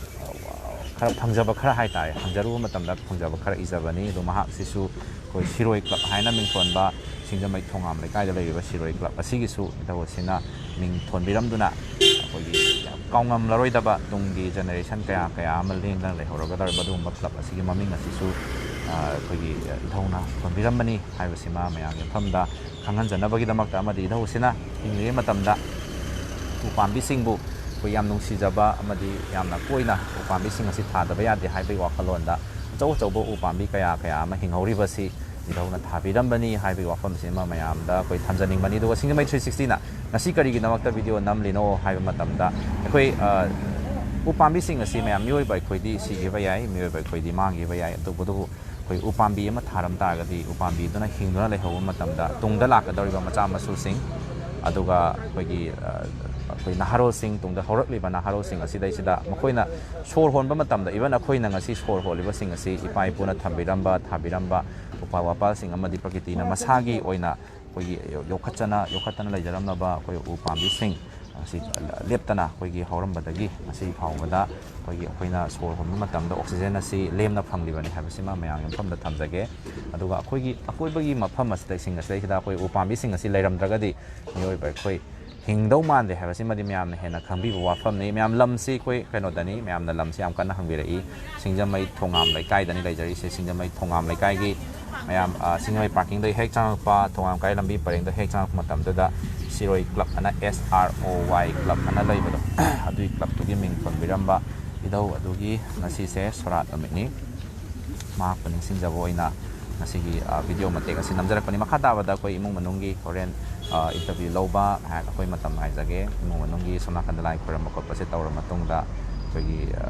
ꯈꯔ ꯐꯪꯖꯕ ꯈꯔ ꯍꯥꯏ ꯇꯥꯔꯦ, ꯍꯪꯖꯔꯨꯕ ꯃꯇꯝꯗ ꯐꯪꯖꯕ ꯈꯔ ꯏꯖꯕꯅꯤ꯫ ꯑꯗꯣ ꯃꯍꯥꯛꯁꯤꯁꯨ ꯑꯩꯈꯣꯏ ꯁꯤꯔꯣꯏ club ꯍꯥꯏꯅ ꯃꯤꯡꯊꯣꯟꯕ ꯁꯤꯡꯖꯃꯩ ꯊꯣꯉꯥꯝ ꯂꯩꯀꯥꯏꯗ ꯂꯩꯔꯤꯕ ꯁꯤꯔꯣꯏ club ꯑꯁꯤꯒꯤꯁꯨ ꯏꯙꯧ ꯑꯁꯤꯅ ꯃꯤꯡ ꯊꯣꯟꯕꯤꯔꯝꯗꯨꯅ ꯑꯩꯈꯣꯏꯒꯤ ꯌꯥꯝ ꯀꯥꯎꯉꯝꯂꯔꯣꯏꯗꯕ ꯇꯨꯡꯒꯤ ꯖꯦꯅꯦꯔꯦꯁꯟ ꯀꯌꯥ ꯀꯌꯥ ꯑꯃ ꯂꯦꯡꯗꯅ ꯂꯩꯍꯧꯔꯒꯗꯧꯔꯤꯕ ꯑꯗꯨꯒꯨꯝꯕ ꯀ꯭ꯂꯕ ꯑꯁꯤꯒꯤ ꯃꯃꯤꯡ ꯑꯁꯤꯁꯨ, ꯑ, ꯑꯩꯈꯣꯏꯒꯤ, ꯑ, ꯏꯙꯧꯅ ꯊꯣꯟꯕꯤꯔꯝꯕꯅꯤ ꯍꯥꯏꯕꯁꯤꯃ ꯃꯌꯥꯝꯒꯤ ꯃꯐꯝꯗ ꯈꯪꯍꯟꯖꯅꯕꯒꯤꯗꯃꯛꯇ ꯑꯃꯗꯤ ꯏꯙꯧꯁꯤꯅ ꯍꯤꯡꯂꯤꯉꯩ ꯃꯇꯝꯗ ꯎꯄꯥꯝꯕꯤꯁꯤꯡꯕꯨ ꯑꯩꯈꯣꯏ ꯌꯥꯝ ꯅꯨꯡꯁꯤꯖꯕ ꯑꯃꯗꯤ ꯌꯥꯝꯅ ꯀꯣꯏꯅ ꯎꯄꯥꯝꯕꯤꯁꯤꯡ ꯑꯁꯤ ꯊꯥꯗꯕ ꯌꯥꯗꯦ ꯍꯥꯏꯕꯒꯤ ꯋꯥꯈꯜꯂꯣꯟꯗ ꯑꯆꯧ ꯑꯆꯧꯕ ꯎꯄꯥꯝꯕꯤ ꯀꯌꯥ ꯀꯌꯥ ꯑꯃ ꯍꯤꯡꯍꯧꯔꯤꯕꯁꯤ ꯏꯙꯧꯅ ꯊꯥꯕꯤꯔꯝꯕꯅꯤ ꯍꯥꯏꯕꯒꯤ ꯋꯥꯐꯝꯁꯤꯃ ꯃꯌꯥꯝꯗ ꯑꯩꯈꯣꯏ ꯊꯝꯖꯅꯤꯡꯕꯅꯤ꯫ ꯑꯗꯨꯒ ꯁꯤꯡꯖꯃꯩ ꯊ꯭ꯔꯤ ꯁꯤꯛꯁꯇꯤꯅ ꯉꯁꯤ ꯀꯔꯤꯒꯤꯗꯃꯛꯇ ꯚꯤꯗꯤꯑꯣ ꯅꯝꯂꯤꯅꯣ ꯍꯥꯏꯕ ꯃꯇꯝꯗ, ꯑꯩꯈꯣꯏ, ꯑ, ꯎꯄꯥꯝꯕꯤꯁꯤꯡ ꯑꯁꯤ ꯃꯌꯥꯝ, ꯃꯤꯑꯣꯏꯕ ꯑꯩꯈꯣꯏꯗꯤ ꯁꯤꯈꯤꯕ ꯌꯥꯏ, ꯃꯤꯑꯣꯏꯕ ꯑꯩꯈꯣꯏꯗꯤ ꯃꯥꯡꯈꯤꯕ ꯌꯥꯏ, ꯇꯧꯕꯇꯕꯨ ꯑꯩꯈꯣꯏ ꯎꯄꯥꯝꯕꯤ ꯑꯃ ꯊꯥꯔꯝ ꯇꯥꯔꯒꯗꯤ ꯎꯄꯥꯝꯕꯤꯗꯨꯅ ꯍꯤꯡꯗꯨꯅ ꯂꯩꯍꯧꯕ ꯃꯇꯝꯗ ꯇꯨꯡꯗ ꯂꯥꯛꯀꯗꯧꯔꯤꯕ ꯃꯆꯥ ꯃꯁꯨꯁꯤꯡ, ꯑꯗꯨꯒ ꯑꯩꯈꯣꯏꯒꯤ, ꯑ, ꯑꯩꯈꯣꯏ ꯅꯍꯥꯔꯣꯜꯁꯤꯡ, ꯇꯨꯡꯗ ꯍꯧꯔꯛꯂꯤꯕ ꯅꯍꯥꯔꯣꯜꯁꯤꯡ ꯑꯁꯤꯗꯩꯁꯤꯗ ꯃꯈꯣꯏꯅ ꯁꯣꯔ ꯍꯣꯟꯕ ꯃꯇꯝꯗ, ꯏꯚꯟ ꯑꯩꯈꯣꯏꯅ ꯉꯁꯤ ꯁꯣꯔ ꯍꯣꯜꯂꯤꯕꯁꯤꯡ ꯑꯁꯤ ꯏꯄꯥ ꯏꯄꯨꯅ ꯊꯝꯕꯤꯔꯝꯕ, ꯊꯥꯕꯤꯔꯝꯕ ꯎꯄꯥꯜ ꯋꯥꯄꯥꯜꯁꯤꯡ ꯑꯃꯗꯤ ꯄ꯭ꯔꯀꯤꯇꯤꯅ ꯃꯁꯥꯒꯤ ꯑꯣꯏꯅ ꯑꯩꯈꯣꯏꯒꯤ ꯌꯣꯛꯈꯠꯆꯅ, ꯌꯣꯛꯈꯠꯇꯅ ꯂꯩꯖꯔꯝꯂꯕ ꯑꯩꯈꯣꯏ ꯎ ꯄꯥꯝꯕꯤꯁꯤꯡ ꯑꯁꯤ ꯂꯦꯞꯇꯅ ꯑꯩꯈꯣꯏꯒꯤ ꯍꯧꯔꯝꯕꯗꯒꯤ ꯉꯁꯤ ꯐꯥꯎꯕꯗ ꯑꯩꯈꯣꯏꯒꯤ, ꯑꯩꯈꯣꯏꯅ ꯁꯣꯔ ꯍꯣꯟꯕ ꯃꯇꯝꯗ ꯑꯣꯛꯁꯤꯖꯦꯟ ꯑꯁꯤ ꯂꯦꯝꯅ ꯐꯪꯂꯤꯕꯅꯤ ꯍꯥꯏꯕꯁꯤꯃ ꯃꯌꯥꯝꯒꯤ ꯃꯐꯝꯗ ꯊꯝꯖꯒꯦ꯫ ꯑꯗꯨꯒ ꯑꯩꯈꯣꯏꯒꯤ ꯑꯀꯣꯏꯕꯒꯤ ꯃꯐꯝ ꯑꯁꯤꯗ, ꯏꯁꯤꯡ ꯑꯁꯤꯗꯩꯁꯤꯗ ꯑꯩꯈꯣꯏ ꯎ ꯄꯥꯝꯕꯤꯁꯤꯡ ꯑꯁꯤ ꯂꯩꯔꯝꯗ꯭ꯔꯒꯗꯤ ꯃꯤꯑꯣꯏꯕ ꯑꯩꯈꯣꯏ ꯍꯤꯡꯗꯧ ꯃꯥꯟꯗꯦ ꯍꯥꯏꯕꯁꯤꯃꯗꯤ ꯃꯌꯥꯝꯅ ꯍꯦꯟꯅ ꯈꯪꯕꯤꯕ ꯋꯥꯐꯝꯅꯤ꯫ ꯃꯌꯥꯝ, ꯂꯝꯁꯤ ꯑꯩꯈꯣꯏ ꯀꯩꯅꯣꯗꯅꯤ, ꯃꯌꯥꯝꯅ ꯂꯝꯁꯤ ꯌꯥꯝ ꯀꯟꯅ ꯍꯪꯕꯤꯔꯛꯏ꯫ ꯁꯤꯡꯖꯃꯩ ꯊꯣꯉꯥꯝ ꯂꯩꯀꯥꯏꯗꯅꯤ ꯂꯩꯖꯔꯤꯁꯦ꯫ ꯁꯤꯡꯖꯃꯩ ꯊꯣꯉꯥꯝ ꯂꯩꯀꯥꯏꯒꯤ ꯃꯌꯥꯝ, ꯑ, ꯁꯤꯡꯖꯃꯩ ꯄꯥꯔꯀꯤꯡꯗꯒꯤ ꯍꯦꯛ ꯆꯪꯉꯛꯄ, ꯊꯣꯉꯥꯝ ꯂꯩꯀꯥꯏ ꯂꯝꯕꯤ ꯄꯔꯦꯡꯗ ꯍꯦꯛ ꯆꯪꯉꯛꯄ ꯃꯇꯝꯗꯨꯗ ꯁꯤꯔꯣꯏ ꯀ꯭ꯂꯕ ꯑꯅ, ꯑꯦꯁ ꯑꯥꯔ ꯑꯣ ꯋꯥꯏ ꯀ꯭ꯂꯕ ꯑꯅ ꯂꯩꯕꯗꯣ, ꯑꯗꯨꯒꯤ ꯀ꯭ꯂꯕꯇꯨꯒꯤ ꯃꯤꯡ ꯊꯣꯟꯕꯤꯔꯝꯕ ꯏꯙꯧ ꯑꯗꯨꯒꯤ ꯉꯁꯤꯁꯦ ꯁꯣꯔꯥꯠ ꯅꯨꯃꯤꯠꯅꯤ꯫ ꯃꯍꯥꯛꯄꯨ ꯅꯤꯡꯁꯤꯡꯖꯕ ꯑꯣꯏꯅ ꯉꯁꯤꯒꯤ, ꯑ, ꯚꯤꯗꯤꯑꯣ ꯃꯇꯦꯛ ꯑꯁꯤ ꯅꯝꯖꯔꯛꯄꯅꯤ꯫ ꯃꯈꯥ ꯇꯥꯕꯗ ꯑꯩꯈꯣꯏ ꯏꯃꯨꯡ ꯃꯅꯨꯡꯒꯤ ꯍꯣꯔꯦꯟ, ꯑ, ꯏꯟꯇꯔꯚ꯭ꯌꯨ ꯂꯧꯕ ꯉꯥꯏꯍꯥꯛ ꯑꯩꯈꯣꯏ ꯃꯇꯝ ꯉꯥꯏꯖꯒꯦ꯫ ꯏꯃꯨꯡ ꯃꯅꯨꯡꯒꯤ ꯁꯣꯝ ꯅꯥꯀꯟꯗ ꯂꯥꯏ ꯈꯣꯏꯔꯝꯕ ꯈꯣꯠꯄꯁꯦ ꯇꯧꯔ ꯃꯇꯨꯡꯗ ꯑꯩꯈꯣꯏꯒꯤ, ꯑ,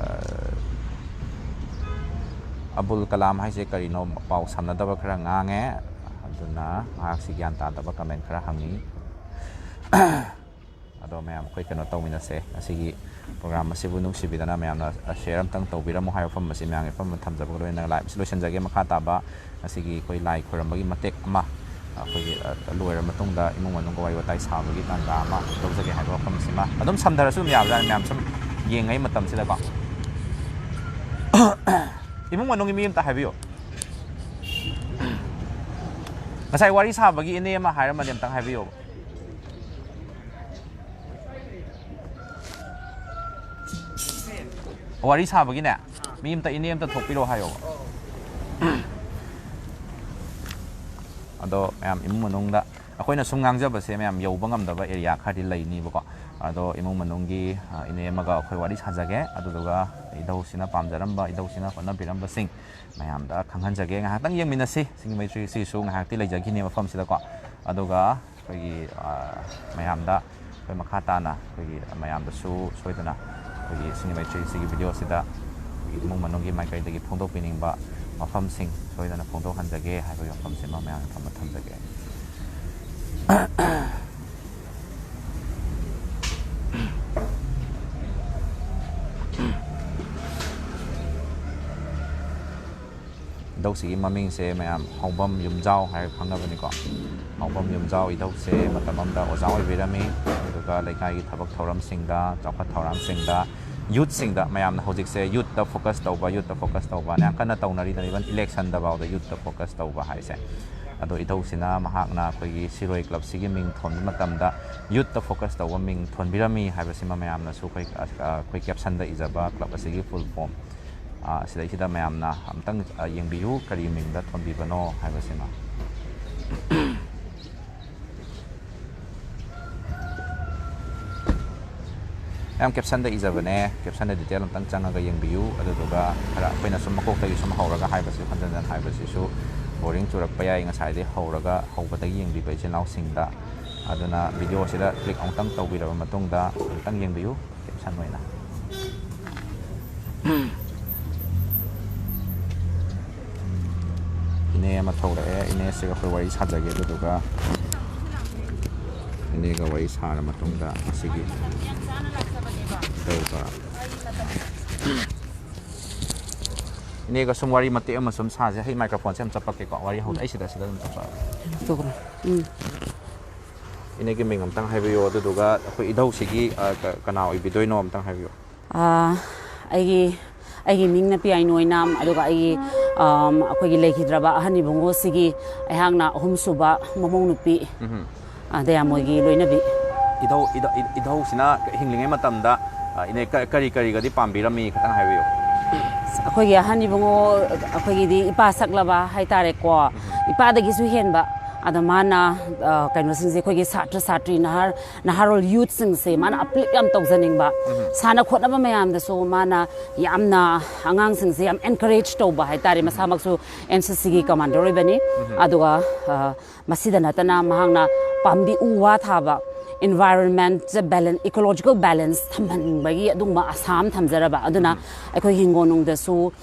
ꯑꯕꯨꯜ ꯀꯂꯥꯝ ꯍꯥꯏꯁꯦ ꯀꯔꯤꯅꯣ? ꯄꯥꯎ ꯁꯝꯅꯗꯕ ꯈꯔ ꯉꯥꯡꯉꯦ꯫ ꯑꯗꯨꯅ ꯃꯍꯥꯛꯁꯤ ꯒ꯭ꯌꯥꯟ ꯇꯥꯗꯕ ꯀꯃꯦꯟ ꯈꯔ ꯍꯪꯉꯤ꯫ ꯑꯗꯣ ꯃꯌꯥꯝ ꯑꯩꯈꯣꯏ ꯀꯩꯅꯣ ꯇꯧꯃꯤꯟꯅꯁꯦ꯫ ꯉꯁꯤꯒꯤ ꯄ꯭ꯔꯣꯒ꯭ꯔꯥꯝ ꯑꯁꯤꯕꯨ ꯅꯨꯡꯁꯤꯕꯤꯗꯅ ꯃꯌꯥꯝꯅ ꯁꯤꯌꯔ ꯑꯝꯇꯪ ꯇꯧꯕꯤꯔꯝꯃꯣ ꯍꯥꯏꯕ ꯋꯥꯐꯝ ꯑꯁꯤ ꯃꯌꯥꯝꯒꯤ ꯃꯐꯝꯗ ꯊꯝꯖꯕꯒ ꯂꯣꯏꯅꯅ ꯂꯥꯏꯞ ꯑꯁꯤ ꯂꯣꯏꯁꯤꯟꯖꯒꯦ꯫ ꯃꯈꯥ ꯇꯥꯕ ꯉꯁꯤꯒꯤ ꯑꯩꯈꯣꯏ ꯂꯥꯏ ꯈꯣꯏꯔꯝꯕꯒꯤ ꯃꯇꯦꯛ ꯑꯃ ꯑꯩꯈꯣꯏꯒꯤ, ꯑ, ꯂꯣꯏꯔ ꯃꯇꯨꯡꯗ ꯏꯃꯨꯡ ꯃꯅꯨꯡꯒ ꯋꯥꯔꯤ ꯋꯥꯇꯥꯏ ꯁꯥꯕꯒꯤ ꯇꯥꯟꯖꯥ ꯑꯃ ꯂꯧꯖꯒꯦ ꯍꯥꯏꯕ ꯋꯥꯐꯝꯁꯤꯃ꯫ ꯑꯗꯨꯝ ꯁꯝꯊꯔꯁꯨ ꯑꯗꯨꯝ ꯌꯥꯕꯖꯥꯠꯅꯤ ꯃꯌꯥꯝ ꯁꯨꯝ ꯌꯦꯡꯉꯩ ꯃꯇꯝꯁꯤꯗꯀꯣ꯫ ꯏꯃꯨꯡ ꯃꯅꯨꯡꯒꯤ ꯃꯤ ꯑꯝꯇ ꯍꯥꯏꯕꯤꯌꯨ꯫ ꯉꯁꯥꯏ ꯋꯥꯔꯤ ꯁꯥꯕꯒꯤ ꯏꯅꯦ ꯑꯃ ꯍꯥꯏꯔꯝꯃꯗꯤ ꯑꯝꯇꯪ ꯍꯥꯏꯕꯤꯌꯣꯕ꯫ ꯋꯥꯔꯤ ꯁꯥꯕꯒꯤꯅꯦ, ꯃꯤ ꯑꯝꯇ, ꯏꯅꯦ ꯑꯝꯇ ꯊꯣꯛꯄꯤꯔꯣ ꯍꯥꯏꯌꯣꯕ꯫ ꯑꯗꯣ ꯃꯌꯥꯝ, ꯏꯃꯨꯡ ꯃꯅꯨꯡꯗ ꯑꯩꯈꯣꯏꯅ ꯁꯨꯝ ꯉꯥꯡꯖꯕꯁꯦ ꯃꯌꯥꯝ ꯌꯧꯕ ꯉꯝꯗꯕ ꯑꯦꯔꯤꯌꯥ ꯈꯔꯗꯤ ꯂꯩꯅꯤꯕꯀꯣ꯫ ꯑꯗꯣ ꯏꯃꯨꯡ ꯃꯅꯨꯡꯒꯤ, ꯑ, ꯏꯅꯦ ꯑꯃꯒ ꯑꯩꯈꯣꯏ ꯋꯥꯔꯤ ꯁꯥꯖꯒꯦ, ꯑꯗꯨꯗꯨꯒ ꯏꯙꯧꯁꯤꯅ ꯄꯥꯝꯖꯔꯝꯕ, ꯏꯙꯧꯁꯤꯅ ꯍꯣꯠꯅꯕꯤꯔꯝꯕꯁꯤꯡ ꯃꯌꯥꯝꯗ ꯈꯪꯍꯟꯖꯒꯦ꯫ ꯉꯥꯏꯍꯥꯛꯇꯪ ꯌꯦꯡꯃꯤꯟꯅꯁꯤ꯫ ꯁꯤꯡꯒꯤ ꯃꯩꯇ꯭ꯔꯤ ꯁꯤꯁꯨ ꯉꯥꯏꯍꯥꯛꯇꯤ ꯂꯩꯖꯈꯤꯅꯤ ꯃꯐꯝꯁꯤꯗꯀꯣ꯫ ꯑꯗꯨꯒ ꯑꯩꯈꯣꯏꯒꯤ, ꯑ, ꯃꯌꯥꯝꯗ ꯑꯩꯈꯣꯏ ꯃꯈꯥ ꯇꯥꯅ ꯑꯩꯈꯣꯏꯒꯤ ꯃꯌꯥꯝꯗꯁꯨ ꯁꯣꯏꯗꯅ ꯑꯩꯈꯣꯏꯒꯤ ꯁꯤꯡꯒꯤ ꯃꯩꯇ꯭ꯔꯤ ꯁꯤꯒꯤ ꯚꯤꯗꯤꯑꯣꯁꯤꯗ ꯑꯩꯈꯣꯏꯒꯤ ꯏꯃꯨꯡ ꯃꯅꯨꯡꯒꯤ ꯃꯥꯏꯀꯩꯗꯒꯤ ꯐꯣꯡꯗꯣꯛꯄꯤꯅꯤꯡꯕ ꯋꯥꯐꯝꯁꯤꯡ ꯁꯣꯏꯗꯅ ꯐꯣꯡꯗꯣꯛꯍꯟꯖꯒꯦ ꯍꯥꯏꯕꯒꯤ ꯋꯥꯐꯝꯁꯤꯃ ꯃꯌꯥꯝꯒꯤ ꯃꯐꯝꯗ ꯊꯝꯖꯒꯦ꯫ ꯏꯙꯧꯁꯤꯒꯤ ꯃꯃꯤꯡꯁꯦ ꯃꯌꯥꯝ ꯍꯥꯎꯕꯝ ꯌꯨꯝꯖꯥꯎ ꯍꯥꯏꯔꯒ ꯈꯪꯅꯕꯅꯤꯀꯣ꯫ ꯍꯥꯎꯕꯝ ꯌꯨꯝꯖꯥꯎ ꯏꯙꯧꯁꯦ ꯃꯇꯝ ꯑꯃꯗ ꯑꯣꯖꯥ ꯑꯣꯏꯕꯤꯔꯝꯃꯤ, ꯑꯗꯨꯒ ꯂꯩꯀꯥꯏꯒꯤ ꯊꯕꯛ ꯊꯧꯔꯝꯁꯤꯡꯗ, ꯆꯥꯎꯈꯠ ꯊꯧꯔꯥꯡꯁꯤꯡꯗ, ꯌꯨꯠꯁꯤꯡꯗ, ꯃꯌꯥꯝꯅ ꯍꯧꯖꯤꯛꯁꯦ ꯌꯨꯠꯇ ꯐꯣꯀꯁ ꯇꯧꯕ, ꯌꯨꯠꯇ ꯐꯣꯀꯁ ꯇꯧꯕꯅ ꯌꯥꯝ ꯀꯟꯅ ꯇꯧꯅꯔꯤꯗꯅ, ꯏꯚꯟ ꯏꯂꯦꯛꯁꯟꯗꯐꯥꯎꯗ ꯌꯨꯠꯇ ꯐꯣꯀꯁ ꯇꯧꯕ ꯍꯥꯏꯁꯦ꯫ ꯑꯗꯣ ꯏꯙꯧꯁꯤꯅ ꯃꯍꯥꯛꯅ ꯑꯩꯈꯣꯏꯒꯤ ꯁꯤꯔꯣꯏ ꯀ꯭ꯂꯕꯁꯤꯒꯤ ꯃꯤꯡ ꯊꯣꯟꯕ ꯃꯇꯝꯗ ꯌꯨꯠꯇ ꯐꯣꯀꯁ ꯇꯧꯕ ꯃꯤꯡ ꯊꯣꯟꯕꯤꯔꯝꯃꯤ ꯍꯥꯏꯕꯁꯤꯃ ꯃꯌꯥꯝꯅꯁꯨ ꯑꯩꯈꯣꯏ, ꯑꯩꯈꯣꯏ ꯀꯦꯞꯁꯟꯗ ꯏꯖꯕ ꯀ꯭ꯂꯕ ꯑꯁꯤꯒꯤ ꯐꯨꯜ ꯐꯣꯝ, ꯑ, ꯁꯤꯗꯩꯁꯤꯗ ꯃꯌꯥꯝꯅ ꯑꯝꯇꯪ, ꯑ, ꯌꯦꯡꯕꯤꯌꯨ, ꯀꯔꯤ ꯃꯤꯡꯗ ꯊꯣꯟꯕꯤꯕꯅꯣ ꯍꯥꯏꯕꯁꯤꯃ꯫ ꯌꯥꯝ ꯀꯦꯞꯁꯟꯗ ꯏꯖꯕꯅꯦ, ꯀꯦꯞꯁꯟꯗ ꯗꯤꯇꯦꯜ ꯑꯝꯇꯪ ꯆꯪꯉꯒ ꯌꯦꯡꯕꯤꯌꯨ꯫ ꯑꯗꯨꯗꯨꯒ ꯈꯔ ꯑꯩꯈꯣꯏꯅ ꯁꯨꯝ ꯃꯀꯣꯛꯇꯒꯤ ꯁꯨꯝ ꯍꯧꯔꯒ ꯍꯥꯏꯕꯁꯤ, ꯍꯟꯖꯟ ꯍꯟꯖꯟ ꯍꯥꯏꯕꯁꯤꯁꯨ ꯕꯣꯔꯤꯡ ꯆꯨꯔꯛꯄ ꯌꯥꯏ, ꯉꯁꯥꯏꯗꯒꯤ ꯍꯧꯔꯒ, ꯍꯧꯕꯗꯒꯤ ꯌꯦꯡꯕꯤꯕ ꯏꯆꯤꯜ ꯏꯅꯥꯎꯁꯤꯡꯗ꯫ ꯑꯗꯨꯅ ꯚꯤꯗꯤꯑꯣꯁꯤꯗ ꯀ꯭ꯂꯤꯛ ꯑꯃꯨꯛꯇꯪ ꯇꯧꯕꯤꯔꯕ ꯃꯇꯨꯡꯗ ꯑꯃꯨꯛꯇꯪ ꯌꯦꯡꯕꯤꯌꯨ꯫ ꯀꯦꯞꯁꯟ ꯑꯣꯏꯅ꯫ ꯏꯅꯦ ꯑꯃ ꯊꯣꯛꯂꯛꯑꯦ, ꯏꯅꯦꯁꯤꯒ ꯑꯩꯈꯣꯏ ꯋꯥꯔꯤ ꯁꯥꯖꯒꯦ, ꯑꯗꯨꯗꯨꯒ ꯏꯅꯦꯒ ꯋꯥꯔꯤ ꯁꯥꯔ ꯃꯇꯨꯡꯗ ꯃꯁꯤꯒꯤ ꯇꯧꯕ꯫ ꯏꯅꯦꯒ ꯁꯨꯝ ꯋꯥꯔꯤ ꯃꯇꯦꯛ ꯑꯃ ꯁꯨꯝ ꯁꯥꯁꯦ꯫ ꯑꯩ ꯃꯥꯏꯀ꯭ꯔꯣꯐꯣꯟꯁꯦ ꯑꯃ ꯆꯞꯄꯛꯀꯦꯀꯣ, ꯋꯥꯔꯤ ꯍꯧꯗ, ꯑꯩ ꯁꯤꯗ, ꯁꯤꯗ ꯑꯗꯨꯝ ꯆꯞꯄꯛꯑꯒꯦ꯫ ꯎꯝ꯫ ꯏꯅꯦꯒꯤ ꯃꯤꯡ ꯑꯝꯇꯪ ꯍꯥꯏꯕꯤꯌꯨ, ꯑꯗꯨꯗꯨꯒ ꯑꯩꯈꯣꯏ ꯏꯙꯧꯁꯤꯒꯤ, ꯑ, ꯀ-, ꯀꯅꯥ ꯑꯣꯏꯕꯤꯗꯣꯏꯅꯣ ꯑꯝꯇꯪ ꯍꯥꯏꯕꯤꯌꯨ꯫ ꯑꯥ, ꯑꯩꯒꯤ, ꯑꯩꯒꯤ ꯃꯤꯡꯅ ꯄꯤꯌꯥꯏ ꯅꯣꯏꯅꯥꯝ, ꯑꯗꯨꯒ ꯑꯩꯒꯤ, ꯑꯝ, ꯑꯩꯈꯣꯏꯒꯤ ꯂꯩꯈꯤꯗ꯭ꯔꯕ ꯑꯍꯟ ꯏꯕꯨꯡꯉꯣꯁꯤꯒꯤ ꯑꯩꯍꯥꯛꯅ ꯑꯍꯨꯝꯁꯨꯕ ꯃꯃꯧ ꯅꯨꯄꯤ, ꯎꯝꯍꯨꯝ꯫ ꯑ, ꯗꯌꯥꯃꯣꯏꯒꯤ ꯂꯣꯏꯅꯕꯤ꯫ ꯏꯙꯧ, ꯏꯙꯧ, ꯏꯙꯧꯁꯤꯅ ꯍꯤꯡꯂꯤꯉꯩ ꯃꯇꯝꯗ ꯑ, ꯏꯅꯦ, ꯀ-, ꯀꯔꯤ ꯀꯔꯤꯒꯗꯤ ꯄꯥꯝꯕꯤꯔꯝꯃꯤ, ꯈꯤꯇꯪ ꯍꯥꯏꯕꯤꯌꯨ꯫ ꯑꯩꯈꯣꯏꯒꯤ ꯑꯍꯟ ꯏꯕꯨꯡꯉꯣ, ꯑꯩꯈꯣꯏꯒꯤꯗꯤ ꯏꯄꯥ ꯁꯛꯂꯕ ꯍꯥꯏꯇꯥꯔꯦꯀꯣ, ꯏꯄꯥꯗꯒꯤꯁꯨ ꯍꯦꯟꯕ꯫ ꯑꯗꯣ ꯃꯥꯅ, ꯑ, ꯀꯩꯅꯣꯁꯤꯡꯁꯦ, ꯑꯩꯈꯣꯏꯒꯤ ꯁꯥꯇ꯭ꯔ ꯁꯥꯇ꯭ꯔꯤ, ꯅꯍꯥꯔ ꯅꯍꯥꯔꯣꯜ, ꯌꯨꯠꯁꯤꯡꯁꯦ ꯃꯥꯅ ꯑꯄ꯭ꯂꯤꯞ ꯌꯥꯝ ꯇꯧꯖꯅꯤꯡꯕ, ꯁꯥꯟꯅ ꯈꯣꯠꯅꯕ ꯃꯌꯥꯝꯗꯁꯨ ꯃꯥꯅ ꯌꯥꯝꯅ ꯑꯉꯥꯡꯁꯤꯡꯁꯦ ꯌꯥꯝ ꯑꯦꯟꯀꯔꯦꯖ ꯇꯧꯕ ꯍꯥꯏꯇꯥꯔꯦ꯫ ꯃꯁꯥꯃꯛꯁꯨ ꯑꯦꯟ ꯁꯤ ꯁꯤꯒꯤ ꯀꯃꯥꯟꯗꯔ ꯑꯣꯏꯕꯅꯤ꯫ ꯑꯗꯨꯒ, ꯑ, ꯃꯁꯤꯗ ꯅꯠꯇꯅ ꯃꯍꯥꯛꯅ ꯄꯥꯝꯕꯤ ꯎ ꯋꯥ ꯊꯥꯕ, ꯏꯟꯚꯥꯏꯔꯣꯟꯃꯦꯟꯠꯁꯦ ꯕꯦꯂꯦꯟꯁ, ꯏꯀꯣꯂꯣꯖꯤꯀꯦꯜ ꯕꯦꯂꯦꯟꯁ ꯊꯝꯍꯟꯅꯤꯡꯕꯒꯤ ꯑꯗꯨꯒꯨꯝꯕ ꯑꯁꯥ ꯑꯃ ꯊꯝꯖꯔꯕ꯫ ꯑꯗꯨꯅ ꯑꯩꯈꯣꯏ ꯍꯤꯡꯒꯣꯜꯅꯨꯡꯗꯁꯨ,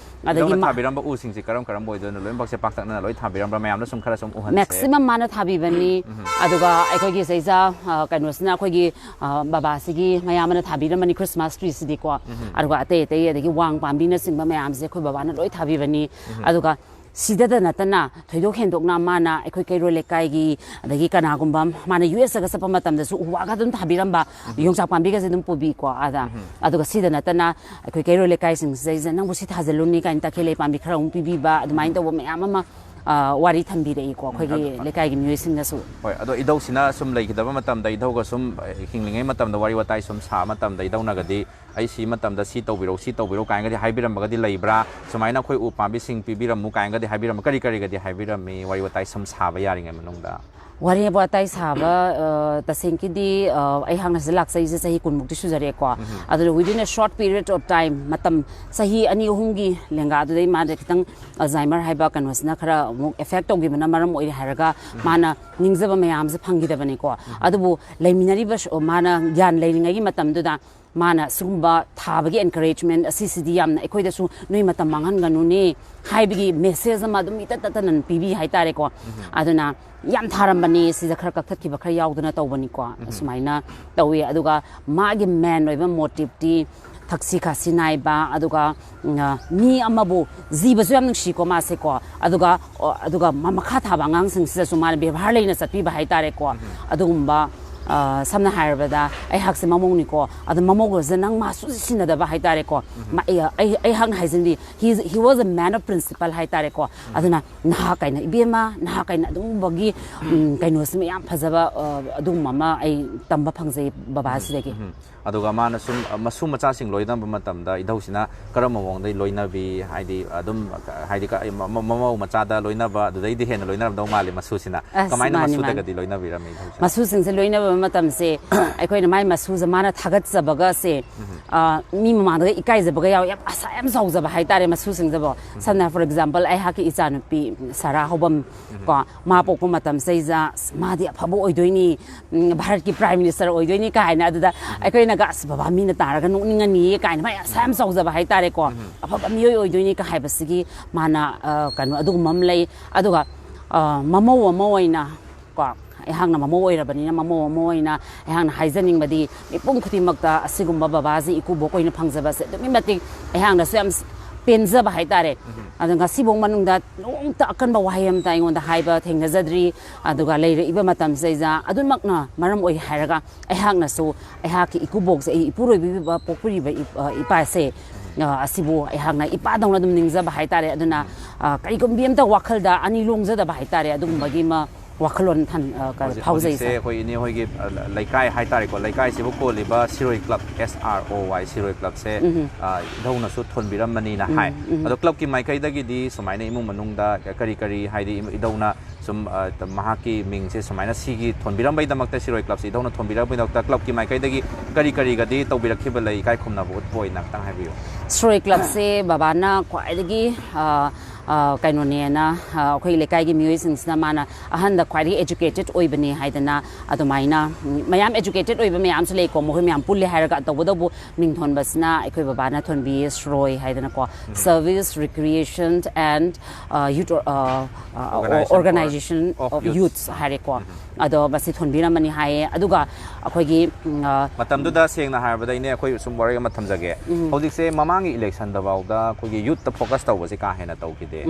ꯑꯗꯒꯤ ꯏꯙꯧꯅ ꯃꯥ- ꯊꯥꯕꯤꯔꯝꯕ ꯎꯁꯤꯡꯁꯦ ꯀꯔꯝ ꯀꯔꯝꯕ ꯑꯣꯏꯗꯣꯏꯅꯣ? ꯂꯣꯏꯅꯃꯛꯁꯦ ꯄꯥꯛꯇꯛꯅꯅ ꯂꯣꯏ ꯊꯥꯕꯤꯔꯝꯕ꯭ꯔꯥ? ꯃꯌꯥꯝꯅ ꯁꯨꯝ ꯈꯔ ꯁꯨꯝ ꯎꯍꯟꯁꯦ꯫ ꯃꯦꯛꯁꯤꯃꯝ ꯃꯥꯅ ꯊꯥꯕꯤꯕꯅꯤ꯫ ꯑꯗꯨꯒ ꯑꯩꯈꯣꯏꯒꯤ ꯁꯩꯖꯥ, ꯑ, ꯀꯩꯅꯣꯁꯤꯅ ꯑꯩꯈꯣꯏꯒꯤ, ꯑ, ꯕꯕꯥꯁꯤꯒꯤ ꯃꯌꯥꯝꯕꯅ ꯊꯥꯕꯤꯔꯝꯕꯅꯤ ꯈ꯭ꯔꯤꯁꯃꯥꯁ ꯇ꯭ꯔꯤꯁꯤꯗꯤꯀꯣ꯫ ꯑꯗꯨꯒ ꯑꯇꯩ ꯑꯇꯩ, ꯑꯗꯒꯤ ꯋꯥꯡ ꯄꯥꯝꯕꯤꯅꯆꯤꯡꯕ ꯃꯌꯥꯝꯁꯦ ꯑꯩꯈꯣꯏ ꯕꯕꯥꯅ ꯂꯣꯏ ꯊꯥꯕꯤꯕꯅꯤ꯫ ꯑꯗꯨꯒ ꯁꯤꯗꯗ ꯅꯠꯇꯅ ꯊꯣꯏꯗꯣꯛ ꯍꯦꯟꯗꯣꯛꯅ ꯃꯥꯅ ꯑꯩꯈꯣꯏ ꯀꯩꯔꯣꯜ ꯂꯩꯀꯥꯏꯒꯤ, ꯑꯗꯒꯤ ꯀꯅꯥꯒꯨꯝꯕ ꯃꯥꯅ ꯌꯨ ꯑꯦꯁꯇꯒ ꯆꯠꯄ ꯃꯇꯝꯗꯁꯨ ꯎ ꯋꯥꯒ ꯑꯗꯨꯝ ꯊꯥꯕꯤꯔꯝꯕ, ꯌꯣꯡꯆꯥꯛ ꯄꯥꯝꯕꯤꯒꯁꯦ ꯑꯗꯨꯝ ꯄꯨꯕꯤꯀꯣ ꯑꯥꯗ꯫ ꯑꯗꯨꯒ ꯁꯤꯗ ꯅꯠꯇꯅ ꯑꯩꯈꯣꯏ ꯀꯩꯔꯣꯜ ꯂꯩꯀꯥꯏꯁꯤꯡꯁꯤꯗꯩꯁꯤꯗ "ꯅꯪꯕꯨ ꯁꯤ ꯊꯥꯖꯤꯜꯂꯨꯅꯤ" ꯀꯥꯏꯅ ꯇꯈꯦꯜ ꯂꯩ ꯄꯥꯝꯕꯤ ꯈꯔ ꯑꯃꯨꯛ ꯄꯤꯕꯤꯕ, ꯑꯗꯨꯃꯥꯏꯅ ꯇꯧꯕ ꯃꯌꯥꯝ ꯑꯃ, ꯑ, ꯋꯥꯔꯤ ꯊꯝꯕꯤꯔꯛꯏꯀꯣ ꯑꯩꯈꯣꯏꯒꯤ ꯂꯩꯀꯥꯏꯒꯤ ꯃꯤꯑꯣꯏꯁꯤꯡꯅꯁꯨ꯫ ꯍꯣꯏ, ꯑꯗꯣ ꯏꯙꯧꯁꯤꯅ ꯁꯨꯝ ꯂꯩꯈꯤꯗꯕ ꯃꯇꯝꯗ, ꯏꯙꯧꯒ ꯁꯨꯝ, ꯑ, ꯍꯤꯡꯂꯤꯉꯩ ꯃꯇꯝꯗ ꯋꯥꯔꯤ ꯋꯥꯇꯥꯏ ꯁꯨꯝ ꯁꯥꯕ ꯃꯇꯝꯗ, ꯏꯙꯧꯅꯒꯗꯤ "ꯑꯩ ꯁꯤ ꯃꯇꯝꯗ ꯁꯤ ꯇꯧꯕꯤꯔꯛꯎ, ꯁꯤ ꯇꯧꯕꯤꯔꯛꯎ" ꯀꯥꯏꯅꯒꯗꯤ ꯍꯥꯏꯕꯤꯔꯝꯕꯒꯗꯤ ꯂꯩꯕ꯭ꯔꯥ? ꯁꯨꯃꯥꯏꯅ ꯑꯩꯈꯣꯏ ꯎ ꯄꯥꯝꯕꯤꯁꯤꯡ ꯄꯤꯕꯤꯔꯝꯃꯨ ꯀꯥꯏꯅꯒꯗꯤ ꯍꯥꯏꯕꯤꯔꯝꯕ, ꯀꯔꯤ ꯀꯔꯤꯒꯗꯤ ꯍꯥꯏꯕꯤꯔꯝꯃꯤ ꯋꯥꯔꯤ ꯋꯥꯇꯥꯏ ꯁꯨꯝ ꯁꯥꯕ ꯌꯥꯔꯤꯉꯩ ꯃꯅꯨꯡꯗ? ꯋꯥꯔꯤ ꯋꯥꯇꯥꯏ ꯁꯥꯕ, ꯑ, ꯇꯁꯦꯡꯀꯤꯗꯤ, ꯑ, ꯑꯩꯍꯥꯛꯅ ꯁꯤꯗ ꯂꯥꯛꯆꯔꯤꯁꯦ ꯆꯍꯤ ꯀꯨꯟꯃꯨꯛꯇꯤ ꯁꯨꯖꯔꯦꯀꯣ꯫ ꯑꯗꯨꯅ within a short period of time, ꯃꯇꯝ ꯆꯍꯤ ꯑꯅꯤ ꯑꯍꯨꯝꯒꯤ ꯂꯦꯡꯒꯥꯗꯨꯗꯩ ꯃꯥꯗ ꯈꯤꯇꯪ Alzheimer ꯍꯥꯏꯕ ꯀꯩꯅꯣꯁꯤꯅ ꯈꯔ ꯑꯃꯨꯛ effect ꯇꯧꯈꯤꯕꯅ ꯃꯔꯝ ꯑꯣꯏꯔꯦ ꯍꯥꯏꯔꯒ, ꯃꯥꯅ ꯅꯤꯡꯖꯕ ꯃꯌꯥꯝꯁꯦ ꯐꯪꯈꯤꯗꯕꯅꯤꯀꯣ꯫ ꯑꯗꯨꯕꯨ ꯂꯩꯃꯤꯟꯅꯔꯤꯕ ꯁ-, ꯃꯥꯅ ꯒ꯭ꯌꯥꯟ ꯂꯩꯔꯤꯉꯩꯒꯤ ꯃꯇꯝꯗꯨꯗ ꯃꯥꯅ ꯁꯤꯒꯨꯝꯕ ꯊꯥꯕꯒꯤ encouragement ꯑꯁꯤꯁꯤꯗꯤ ꯌꯥꯝꯅ ꯑꯩꯈꯣꯏꯗꯁꯨ "ꯅꯣꯏ ꯃꯇꯝ ꯃꯥꯡꯍꯟꯒꯅꯨꯅꯦ" ꯍꯥꯏꯕꯒꯤ message ꯑꯃ ꯑꯗꯨꯝ ꯏꯇꯠ ꯇꯠꯇꯅ ꯄꯤꯕꯤ ꯍꯥꯏꯇꯥꯔꯦꯀꯣ꯫ ꯑꯗꯨꯅ ꯌꯥꯝ ꯊꯥꯔꯝꯕꯅꯤ, ꯁꯤꯗ ꯈꯔ ꯀꯛꯊꯠꯈꯤꯕ ꯈꯔ ꯌꯥꯎꯗꯅ ꯇꯧꯕꯅꯤꯀꯣ꯫ ꯁꯨꯃꯥꯏꯅ ꯇꯧꯋꯤ꯫ ꯑꯗꯨꯒ ꯃꯥꯒꯤ main ꯑꯣꯏꯕ motiveꯇꯤ ꯊꯛꯁꯤ ꯈꯥꯁꯤ ꯅꯥꯏꯕ, ꯑꯗꯨꯒ, ꯎꯝ, ꯑ, ꯃꯤ ꯑꯃꯕꯨ, ꯖꯤꯕꯁꯨ ꯌꯥꯝ ꯅꯨꯡꯁꯤꯀꯣ ꯃꯥꯁꯦꯀꯣ꯫ ꯑꯗꯨꯒ, ꯑꯣ, ꯑꯗꯨꯒ ꯃ-, ꯃꯈꯥ ꯊꯥꯕ ꯑꯉꯥꯡꯁꯤꯡꯁꯤꯗꯁꯨ ꯃꯥꯅ ꯕꯦꯕꯥꯔ ꯂꯩꯅ ꯆꯠꯄꯤꯕ ꯍꯥꯏꯇꯥꯔꯦꯀꯣ꯫ ꯑꯗꯨꯒꯨꯝꯕ ꯑ, ꯁꯝꯅ ꯍꯥꯏꯔꯕꯗ ꯑꯩꯍꯥꯛꯁꯦ ꯃꯃꯧꯅꯤꯀꯣ, ꯑꯗꯣ ꯃꯃꯧꯒꯁꯦ ꯅꯪ ꯃꯥꯁꯨ ꯁꯤꯟꯅꯗꯕ ꯍꯥꯏꯇꯥꯔꯦꯀꯣ꯫ ꯃꯥ-, ꯑꯩ, ꯑꯩ, ꯑꯩꯍꯥꯛꯅ ꯍꯥꯏꯖꯅꯤꯡꯗꯤ, he, he was a man of principle ꯍꯥꯏꯇꯥꯔꯦꯀꯣ꯫ ꯑꯗꯨꯅ ꯅꯍꯥ ꯀꯥꯏꯅ, "ꯏꯕꯦꯝꯃ, ꯅꯍꯥ ꯀꯥꯏꯅ ꯑꯗꯨꯒꯨꯝꯕꯒꯤ, ꯎꯝ, ꯀꯩꯅꯣꯁꯤ ꯃꯌꯥꯝ ꯐꯖꯕ, ꯑ, ꯑꯗꯨꯒꯨꯝꯕ ꯑꯃ ꯑꯩ ꯇꯝꯕ ꯐꯪꯖꯩ ꯕꯕꯥꯁꯤꯗꯒꯤ"꯫ ꯎꯝ꯫ ꯑꯗꯨꯒ ꯃꯥꯅ ꯁꯨꯝ, ꯑ, ꯃꯁꯨ ꯃꯆꯥꯁꯤꯡ ꯂꯣꯏꯅꯕ ꯃꯇꯝꯗ ꯏꯙꯧꯁꯤꯅ ꯀꯔꯝꯕ ꯃꯑꯣꯡꯗ ꯂꯣꯏꯅꯕꯤ? ꯍꯥꯏꯗꯤ ꯑꯗꯨꯝ, ꯍꯥꯏꯗꯤ ꯀ-, ꯃ-, ꯃ-, ꯃꯃꯧ ꯃꯆꯥꯗ ꯂꯣꯏꯅꯕ ꯑꯗꯨꯗꯩꯗꯤ ꯍꯦꯟꯅ ꯂꯣꯏꯅꯔꯝꯗꯧ ꯃꯥꯜꯂꯤ ꯃꯁꯨꯁꯤꯅ꯫ ꯑꯁ, ꯀꯃꯥꯏꯅ ꯃꯥꯅꯤ, ꯃꯁꯨꯗꯒꯗꯤ ꯂꯣꯏꯅꯕꯤꯔꯝꯃꯤ ꯏꯙꯧꯁꯤꯅ? ꯃꯁꯨꯁꯤꯡꯁꯦ ꯂꯣꯏꯅꯕ ꯃꯇꯝꯁꯦ ꯑꯩꯈꯣꯏꯅ ꯃꯥꯏ ꯃꯁꯨꯁꯦ ꯃꯥꯅ ꯊꯥꯒꯠꯆꯕꯒꯁꯦ, ꯑ, ꯃꯤ ꯃꯃꯥꯡꯗꯒ ꯏꯀꯥꯏꯖꯕꯒ ꯌꯥꯎꯋꯦ꯫ ꯌꯥꯝ ꯑꯁꯥ ꯌꯥꯝ ꯆꯥꯎꯖꯕ ꯍꯥꯏꯇꯥꯔꯦ ꯃꯁꯨꯁꯤꯡꯁꯤꯕꯣ꯫ ꯁꯝꯅ, for example, ꯑꯩꯍꯥꯛꯀꯤ ꯏꯆꯥꯅꯨꯄꯤ ꯁꯔꯥ ꯍꯧꯕꯝ ꯀꯣ, ꯃꯥ ꯄꯣꯛꯄ ꯃꯇꯝꯁꯤꯗꯩꯗ, "ꯑꯁ, ꯃꯥꯗꯤ ꯑꯐꯕ ꯑꯣꯏꯗꯣꯏꯅꯤ, ꯎꯝ, ꯚꯥꯔꯠꯀꯤ Prime Minister ꯑꯣꯏꯗꯣꯏꯅꯤ" ꯀꯥꯏꯅ꯫ ꯑꯗꯨꯗ ꯑꯩꯈꯣꯏꯅꯒ, "ꯑꯁ, ꯕꯕꯥ ꯃꯤꯅ ꯇꯥꯔꯒ ꯅꯣꯛꯅꯤꯡꯉꯅꯤꯌꯦ" ꯀꯥꯏꯅ ꯃꯥ ꯑꯁꯥ ꯌꯥꯝ ꯆꯥꯎꯖꯕ ꯍꯥꯏꯇꯥꯔꯦꯀꯣ꯫ "ꯑꯐꯕ ꯃꯤꯑꯣꯏ ꯑꯣꯏꯗꯣꯏꯅꯤ" ꯀ ꯍꯥꯏꯕꯁꯤꯒꯤ ꯃꯥꯅ, ꯑ, ꯀꯩꯅꯣ, ꯑꯗꯨꯒꯨꯝꯕ ꯑꯃ ꯂꯩ꯫ ꯑꯗꯨꯒ, ꯑ, ꯃꯃꯧ ꯑꯃ ꯑꯣꯏꯅ ꯀꯣ, ꯑꯩꯍꯥꯛꯅ ꯃꯃꯧ ꯑꯣꯏꯔꯕꯅꯤꯅ, ꯃꯃꯧ ꯑꯃ ꯑꯣꯏꯅ ꯑꯩꯍꯥꯛꯅ ꯍꯥꯏꯖꯅꯤꯡꯕꯗꯤ, ꯃꯤꯄꯨꯝ ꯈꯨꯗꯤꯡꯃꯛꯇ ꯑꯁꯤꯒꯨꯝꯕ ꯕꯕꯥꯁꯤ, ꯏꯀꯨꯕꯣꯛ ꯑꯣꯏꯅ ꯐꯪꯖꯕꯁꯦ ꯑꯗꯨꯛꯀꯤ ꯃꯇꯤꯛ ꯑꯩꯍꯥꯛꯅꯁꯨ ꯌꯥꯝ ꯄꯦꯟꯖꯕ ꯍꯥꯏꯇꯥꯔꯦ꯫ ꯑꯗꯣ ꯉꯁꯤꯐꯥꯎ ꯃꯅꯨꯡꯗ ꯅꯣꯡꯃꯇ ꯑꯀꯟꯕ ꯋꯥꯍꯩ ꯑꯃꯇ ꯑꯩꯉꯣꯟꯗ ꯍꯥꯏꯕ ꯊꯦꯡꯅꯖꯗ꯭ꯔꯤ꯫ ꯑꯗꯨꯒ ꯂꯩꯔꯛꯏꯕ ꯃꯇꯝꯁꯤꯗꯩꯗ ꯑꯗꯨꯃꯛꯅ ꯃꯔꯝ ꯑꯣꯏ ꯍꯥꯏꯔꯒ ꯑꯩꯍꯥꯛꯅꯁꯨ ꯑꯩꯍꯥꯛꯀꯤ ꯏꯀꯨꯕꯣꯛꯁꯦ, ꯑꯩ ꯏꯄꯨꯔꯣꯏꯕ ꯄꯣꯛꯄꯤꯔꯤꯕ ꯏ-, ꯑ, ꯏꯄꯥꯁꯦ, ꯑ, ꯑꯁꯤꯕꯨ ꯑꯩꯍꯥꯛꯅ ꯏꯄꯥꯗꯧꯅ ꯑꯗꯨꯝ ꯅꯤꯡꯖꯕ ꯍꯥꯏꯇꯥꯔꯦ꯫ ꯑꯗꯨꯅ, ꯑ, ꯀꯔꯤꯒꯨꯝꯕꯤ ꯑꯝꯇ ꯋꯥꯈꯜꯗ ꯑꯅꯤ ꯂꯣꯡꯖꯗꯕ ꯍꯥꯏꯇꯥꯔꯦ, ꯑꯗꯨꯒꯨꯝꯕꯒꯤ ꯑꯃ ꯋꯥꯈꯜꯂꯣꯟ ꯊꯝ-, ꯑ, ꯀ-, ꯍꯧꯖꯤꯛ-, ꯐꯥꯎꯖꯩ ꯍꯧꯖꯤꯛꯁꯦ ꯁꯥꯔ꯫ ꯑꯩꯈꯣꯏ ꯏꯅꯦ ꯍꯣꯏꯒꯤ, ꯑ, ꯂ-, ꯂꯩꯀꯥꯏ ꯍꯥꯏꯇꯥꯔꯦꯀꯣ, ꯂꯩꯀꯥꯏꯁꯤꯕꯨ ꯀꯣꯜꯂꯤꯕ ꯁꯤꯔꯣꯏ club, S R O Y, ꯁꯤꯔꯣꯏ ꯀ꯭ꯂꯕꯁꯦ, ꯑ, ꯏꯙꯧꯅꯁꯨ ꯊꯣꯟꯕꯤꯔꯝꯕꯅꯤꯅ ꯍꯥꯏ꯫ ꯑꯗꯣ ꯀ꯭ꯂꯕꯀꯤ ꯃꯥꯏꯀꯩꯗꯒꯤꯗꯤ ꯁꯨꯃꯥꯏꯅ ꯏꯃꯨꯡ ꯃꯅꯨꯡꯗ ꯀꯔꯤ ꯀꯔꯤ, ꯍꯥꯏꯗꯤ ꯏꯙꯧꯅ ꯁꯨꯝ, ꯑ, ꯃꯍꯥꯛꯀꯤ ꯃꯤꯡꯁꯦ ꯁꯨꯃꯥꯏꯅ ꯁꯤꯒꯤ ꯊꯣꯟꯕꯤꯔꯝꯕꯩꯗꯃꯛꯇ, ꯁꯤꯔꯣꯏ ꯀ꯭ꯂꯕꯁꯦ ꯏꯙꯧꯅ ꯊꯣꯟꯕꯤꯔꯝꯕꯩꯗꯃꯛꯇ ꯀ꯭ꯂꯕꯀꯤ ꯃꯥꯏꯀꯩꯗꯒꯤ ꯀꯔꯤ ꯀꯔꯤꯒꯗꯤ ꯇꯧꯕꯤꯔꯛꯈꯤꯕ ꯂꯩ, ꯏꯀꯥꯏ ꯈꯨꯝꯅꯕ ꯎꯠꯄ ꯑꯣꯏꯅ ꯑꯝꯇꯪ ꯍꯥꯏꯕꯤꯌꯨ? ꯁꯤꯔꯣꯏ ꯀ꯭ꯂꯕꯁꯦ ꯕꯕꯥꯅ ꯈ꯭ꯋꯥꯏꯗꯒꯤ, ꯑ, ꯑ, ꯀꯩꯅꯣꯅꯦꯅ, ꯑ, ꯑꯩꯈꯣꯏ ꯂꯩꯀꯥꯏꯒꯤ ꯃꯤꯑꯣꯏꯁꯤꯡꯁꯤꯅ ꯃꯥꯅ ꯑꯍꯟꯗ ꯈ꯭ꯋꯥꯏꯗꯒꯤ educated ꯑꯣꯏꯕꯅꯦ ꯍꯥꯏꯗꯅ ꯑꯗꯨꯃꯥꯏꯅ, ꯎꯝ, ꯃꯌꯥꯝ educated ꯑꯣꯏꯕ ꯃꯌꯥꯝꯁꯨ ꯂꯩꯀꯣ, ꯃꯈꯣꯏ ꯃꯌꯥꯝ ꯄꯨꯜꯂꯦ ꯍꯥꯏꯔꯒ꯫ ꯇꯧꯕꯇꯕꯨ ꯃꯤꯡ ꯊꯣꯟꯕꯁꯤꯅ ꯑꯩꯈꯣꯏ ꯕꯕꯥꯅ ꯊꯣꯟꯕꯤꯌꯦ, ꯁꯤꯔꯣꯏ ꯍꯥꯏꯗꯅꯀꯣ, Service, Recreation and, ꯑ, Youth, ꯑ, ꯑ, Organization for- Organization of of Youths. Youths ꯍꯥꯏꯔꯦꯀꯣ꯫ ꯑꯗꯣ ꯃꯁꯤ ꯊꯣꯟꯕꯤꯔꯝꯕꯅꯤ ꯍꯥꯏꯌꯦ꯫ ꯑꯗꯨꯒ ꯑꯩꯈꯣꯏꯒꯤ, ꯎꯝ, ꯑ, ꯃꯇꯝꯗꯨꯗ ꯁꯦꯡꯅ ꯍꯥꯏꯔꯕꯗ, ꯏꯅꯦ, ꯑꯩꯈꯣꯏ ꯁꯨꯝ ꯋꯥꯔꯤ ꯑꯃ ꯊꯝꯖꯒꯦ꯫ ꯍꯧꯖꯤꯛꯁꯦ ꯃꯃꯥꯡꯒꯤ ꯏꯂꯦꯛꯁꯟꯗꯐꯥꯎꯗ ꯑꯩꯈꯣꯏꯒꯤ ꯌꯨꯠꯇ ꯐꯣꯀꯁ ꯇꯧꯕꯁꯦ ꯀꯥ ꯍꯦꯟꯅ ꯇꯧꯈꯤꯗꯦ꯫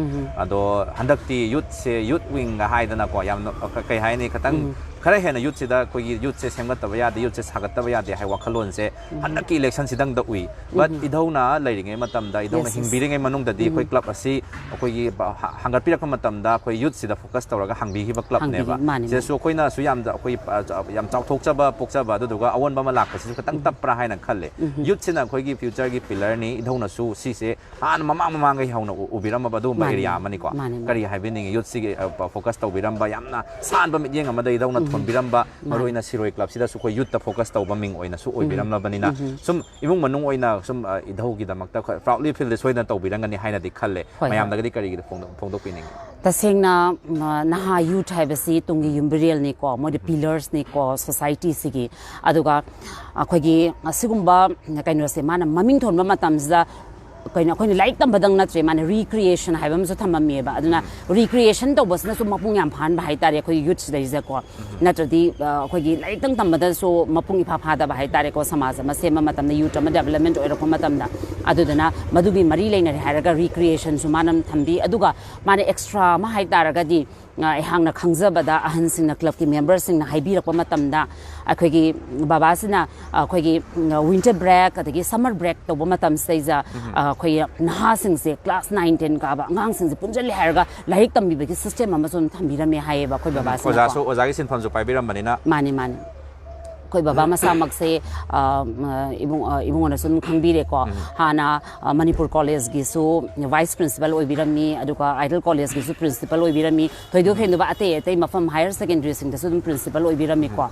ꯑꯗꯣ ꯍꯟꯗꯛꯇꯤ ꯌꯨꯠꯁꯦ, ꯌꯨꯠ ꯋꯤꯡꯒ ꯍꯥꯏꯗꯅꯀꯣ, ꯌꯥꯝꯅ, ꯀ-, ꯀꯩ ꯍꯥꯏꯅꯤ, ꯈꯤꯇꯪ ꯈꯔ ꯍꯦꯟꯅ ꯌꯨꯠꯁꯤꯗ ꯑꯩꯈꯣꯏꯒꯤ ꯌꯨꯠꯁꯦ ꯁꯦꯝꯒꯠꯇꯕ ꯌꯥꯗꯦ, ꯌꯨꯠꯁꯦ ꯁꯥꯒꯠꯇꯕ ꯌꯥꯗꯦ ꯍꯥꯏ ꯋꯥꯈꯜꯂꯣꯟꯁꯦ ꯍꯟꯗꯛꯀꯤ ꯏꯂꯦꯛꯁꯟꯁꯤꯗꯪꯗ ꯎꯏ꯫ ꯕꯠ ꯏꯙꯧꯅ ꯂꯩꯔꯤꯉꯩ ꯃꯇꯝꯗ, ꯏꯙꯧꯅ Yes, yes. ꯍꯤꯡꯕꯤꯔꯤꯉꯩ ꯃꯅꯨꯡꯗꯗꯤ ꯑꯩꯈꯣꯏ ꯀ꯭ꯂꯕ ꯑꯁꯤ ꯑꯩꯈꯣꯏꯒꯤ ꯕ-, ꯍ-, ꯍꯥꯡꯒꯠꯄꯤꯔꯛꯄ ꯃꯇꯝꯗ ꯑꯩꯈꯣꯏ ꯌꯨꯠꯁꯤꯗ ꯐꯣꯀꯁ ꯇꯧꯔꯒ ꯍꯥꯡꯕꯤꯈꯤꯕ ꯀ꯭ꯂꯕꯅꯦꯕ꯫ ꯍꯥꯡꯕꯤꯈꯤ, ꯃꯥꯅꯤ, ꯃꯥꯅꯤ꯫ ꯁꯤꯗꯁꯨ ꯑꯩꯈꯣꯏꯅꯁꯨ ꯌꯥꯝꯅ ꯑꯩꯈꯣꯏ, ꯑ, ꯆ-, ꯌꯥꯝ ꯆꯥꯎꯊꯣꯛꯆꯕ ꯄꯣꯛꯆꯕ, ꯑꯗꯨꯗꯨꯒ ꯑꯑꯣꯟꯕ ꯑꯃ ꯂꯥꯛꯄꯁꯤꯁꯨ ꯈꯤꯇꯪ ꯇꯞꯄ꯭ꯔꯥ ꯍꯥꯏꯅ ꯈꯜꯂꯦ꯫ ꯌꯨꯠꯁꯤꯅ ꯑꯩꯈꯣꯏꯒꯤ ꯐ꯭ꯌꯨꯆꯔꯒꯤ ꯄꯤꯂꯔꯅꯤ꯫ ꯏꯙꯧꯅꯁꯨ ꯁꯤꯁꯦ ꯍꯥꯟꯅ ꯃꯃꯥꯡ ꯃꯃꯥꯡꯗꯒꯤ ꯍꯧꯅ ꯎ-, ꯎꯕꯤꯔꯝꯃꯕ ꯑꯗꯨꯒꯨꯝꯕ ꯃꯥꯅꯤ, ꯑꯦꯔꯤꯌꯥ ꯑꯃꯅꯤꯀꯣ꯫ ꯃꯥꯅꯤ, ꯃꯥꯅꯤ꯫ ꯀꯔꯤ ꯍꯥꯏꯕꯤꯅꯤꯡꯉꯤ? ꯌꯨꯠꯁꯤꯒꯤ, ꯑ, ꯄ-, ꯐꯣꯀꯁ ꯇꯧꯕꯤꯔꯝꯕ, ꯌꯥꯝꯅ ꯁꯥꯟꯕ ꯃꯤꯠꯌꯦꯡ ꯑꯃꯗ ꯏꯙꯧꯅ ꯊꯣꯟꯕꯤꯔꯝꯕ, ꯃꯔꯨꯑꯣꯏꯅ ꯁꯤꯔꯣꯏ ꯀ꯭ꯂꯕꯁꯤꯗꯁꯨ ꯑꯩꯈꯣꯏ ꯌꯨꯠꯇ ꯐꯣꯀꯁ ꯇꯧꯕ ꯃꯤꯡ ꯑꯣꯏꯅꯁꯨ ꯑꯣꯏꯕꯤꯔꯝꯂꯕꯅꯤꯅ, ꯁꯨꯝ ꯏꯃꯨꯡ ꯃꯅꯨꯡ ꯑꯣꯏꯅ ꯁꯨꯝ, ꯑ, ꯏꯙꯧꯒꯤꯗꯃꯛꯇ ꯑꯩꯈꯣꯏ ꯄ꯭ꯔꯥꯎꯗꯂꯤ ꯐꯤꯜꯗꯤ ꯁꯣꯏꯗꯅ ꯇꯧꯕꯤꯔꯝꯒꯅꯤ ꯍꯥꯏꯅꯗꯤ ꯈꯜꯂꯦ꯫ ꯍꯣꯏ, ꯍꯣꯏ꯫ ꯃꯌꯥꯝꯗꯒꯗꯤ ꯀꯔꯤꯒꯤꯗ ꯐꯣꯡꯗꯣꯛ-, ꯐꯣꯡꯗꯣꯛꯄꯤꯅꯤꯡꯉꯤ? ꯇꯁꯦꯡꯅ, ꯎꯝ, ꯅꯍꯥ ꯌꯨꯠ ꯍꯥꯏꯕꯁꯤ ꯇꯨꯡꯒꯤ ꯌꯨꯝꯕꯤꯔꯦꯜꯅꯤꯀꯣ, ꯃꯣꯏꯗꯤ ꯄꯤꯂꯔꯁꯅꯤꯀꯣ ꯁꯣꯁꯥꯏꯇꯤꯁꯤꯒꯤ꯫ ꯑꯗꯨꯒ ꯑꯩꯈꯣꯏꯒꯤ ꯑꯁꯤꯒꯨꯝꯕ ꯀꯩꯅꯣꯁꯦ ꯃꯥꯅ ꯃꯃꯤꯡ ꯊꯣꯟꯕ ꯃꯇꯝꯁꯤꯗ ꯀꯩꯅꯣ, ꯑꯩꯈꯣꯏꯅ ꯂꯥꯏꯔꯤꯛ ꯇꯝꯕꯗꯪ ꯅꯠꯇ꯭ꯔꯦ, ꯃꯥꯅ ꯔꯤꯀ꯭ꯔꯤꯌꯦꯁꯟ ꯍꯥꯏꯕ ꯑꯃꯁꯨ ꯊꯝꯃꯝꯃꯦꯕ꯫ ꯑꯗꯨꯅ ꯔꯤꯀ꯭ꯔꯤꯌꯦꯁꯟ ꯇꯧꯕꯁꯤꯅꯁꯨ ꯃꯄꯨꯡ ꯌꯥꯝ ꯐꯥꯍꯟꯕ ꯍꯥꯏꯇꯥꯔꯦ ꯑꯩꯈꯣꯏꯒꯤ ꯌꯨꯠꯁꯤꯗꯩꯁꯤꯗꯀꯣ꯫ ꯅꯠꯇ꯭ꯔꯗꯤ, ꯑ, ꯑꯩꯈꯣꯏꯒꯤ ꯂꯥꯏꯔꯤꯛꯇꯪ ꯇꯝꯕꯗꯁꯨ ꯃꯄꯨꯡ ꯏꯐꯥ ꯐꯥꯗꯕ ꯍꯥꯏꯇꯥꯔꯦꯀꯣ, ꯁꯃꯥꯖ ꯑꯃ ꯁꯦꯝꯕ ꯃꯇꯝꯗ, ꯌꯨꯠ ꯑꯃ ꯗꯦꯕꯂꯞꯃꯦꯟ ꯑꯣꯏꯔꯛꯄ ꯃꯇꯝꯗ꯫ ꯑꯗꯨꯗꯨꯅ ꯃꯗꯨꯒꯤ ꯃꯔꯤ ꯂꯩꯅꯔꯦ ꯍꯥꯏꯔꯒ ꯔꯤꯀ꯭ꯔꯤꯌꯦꯁꯟꯁꯨ ꯃꯥꯅ ꯊꯝꯕꯤ꯫ ꯑꯗꯨꯒ ꯃꯥꯅ ꯑꯦꯛꯁꯇ꯭ꯔꯥ ꯑꯃ ꯍꯥꯏꯇꯥꯔꯒꯗꯤ, ꯑ, ꯑꯩꯍꯥꯛꯅ ꯈꯪꯖꯕꯗ ꯑꯍꯟꯁꯤꯡꯅ, ꯀ꯭ꯂꯕꯀꯤ ꯃꯦꯝꯕꯔꯁꯤꯡꯅ ꯍꯥꯏꯕꯤꯔꯛꯄ ꯃꯇꯝꯗ, ꯑꯩꯈꯣꯏꯒꯤ ꯕꯕꯥꯁꯤꯅ, ꯑ, ꯑꯩꯈꯣꯏꯒꯤ, ꯎꯝ, ꯋꯤꯟꯇꯔ ꯕ꯭ꯔꯦꯛ ꯑꯗꯒꯤ ꯁꯝꯃꯔ ꯕ꯭ꯔꯦꯛ ꯇꯧꯕ ꯃꯇꯝꯁꯤꯗꯩꯗ, ꯑ, ꯑꯩꯈꯣꯏꯒꯤ ꯅꯍꯥꯁꯤꯡꯁꯦ, ꯀ꯭ꯂꯥꯁ ꯅꯥꯏꯟ, ꯇꯦꯟ ꯀꯥꯕ ꯑꯉꯥꯡꯁꯤꯡꯁꯦ ꯄꯨꯟꯁꯤꯜꯂꯦ ꯍꯥꯏꯔꯒ ꯂꯥꯏꯔꯤꯛ ꯇꯝꯕꯤꯕꯒꯤ ꯁꯤꯁꯇꯦꯝ ꯑꯃꯁꯨ ꯑꯗꯨꯝ ꯊꯝꯕꯤꯔꯝꯃꯦ ꯍꯥꯏꯌꯦꯕ ꯑꯩꯈꯣꯏ ꯕꯕꯥꯁꯤꯅꯀꯣ꯫ ꯑꯣꯖꯥꯁꯨ, ꯑꯣꯖꯥꯒꯤ ꯁꯤꯟꯐꯝꯁꯨ ꯄꯥꯏꯕꯤꯔꯝꯕꯅꯤꯅ꯫ ꯃꯥꯅꯤ, ꯃꯥꯅꯤ꯫ ꯑꯩꯈꯣꯏ ꯕꯕꯥ ꯃꯁꯥꯃꯛꯁꯦ, ꯑ, ꯏꯕꯨꯡ-, ꯑ, ꯏꯕꯨꯡꯉꯣꯅꯁꯨ ꯑꯗꯨꯝ ꯈꯪꯕꯤꯔꯦꯀꯣ꯫ ꯍꯥꯟꯅ, ꯑ, ꯃꯅꯤꯄꯨꯔ ꯀꯣꯂꯦꯖꯀꯤꯁꯨ ꯚꯥꯏꯁ ꯄ꯭ꯔꯤꯟꯁꯤꯄꯥꯜ ꯑꯣꯏꯕꯤꯔꯝꯃꯤ, ꯑꯗꯨꯒ ꯑꯥꯏꯗꯜ ꯀꯣꯂꯦꯖꯀꯤꯁꯨ ꯄ꯭ꯔꯤꯟꯁꯤꯄꯥꯜ ꯑꯣꯏꯕꯤꯔꯝꯃꯤ, ꯊꯣꯏꯗꯣꯛ ꯍꯦꯟꯗꯣꯛꯄ ꯑꯇꯩ ꯑꯇꯩ ꯃꯐꯝ ꯍꯥꯌꯔ ꯁꯦꯀꯦꯟꯗꯔꯤꯁꯤꯡꯗꯁꯨ ꯑꯗꯨꯝ ꯄ꯭ꯔꯤꯟꯁꯤꯄꯥꯜ ꯑꯣꯏꯕꯤꯔꯝꯃꯤꯀꯣ꯫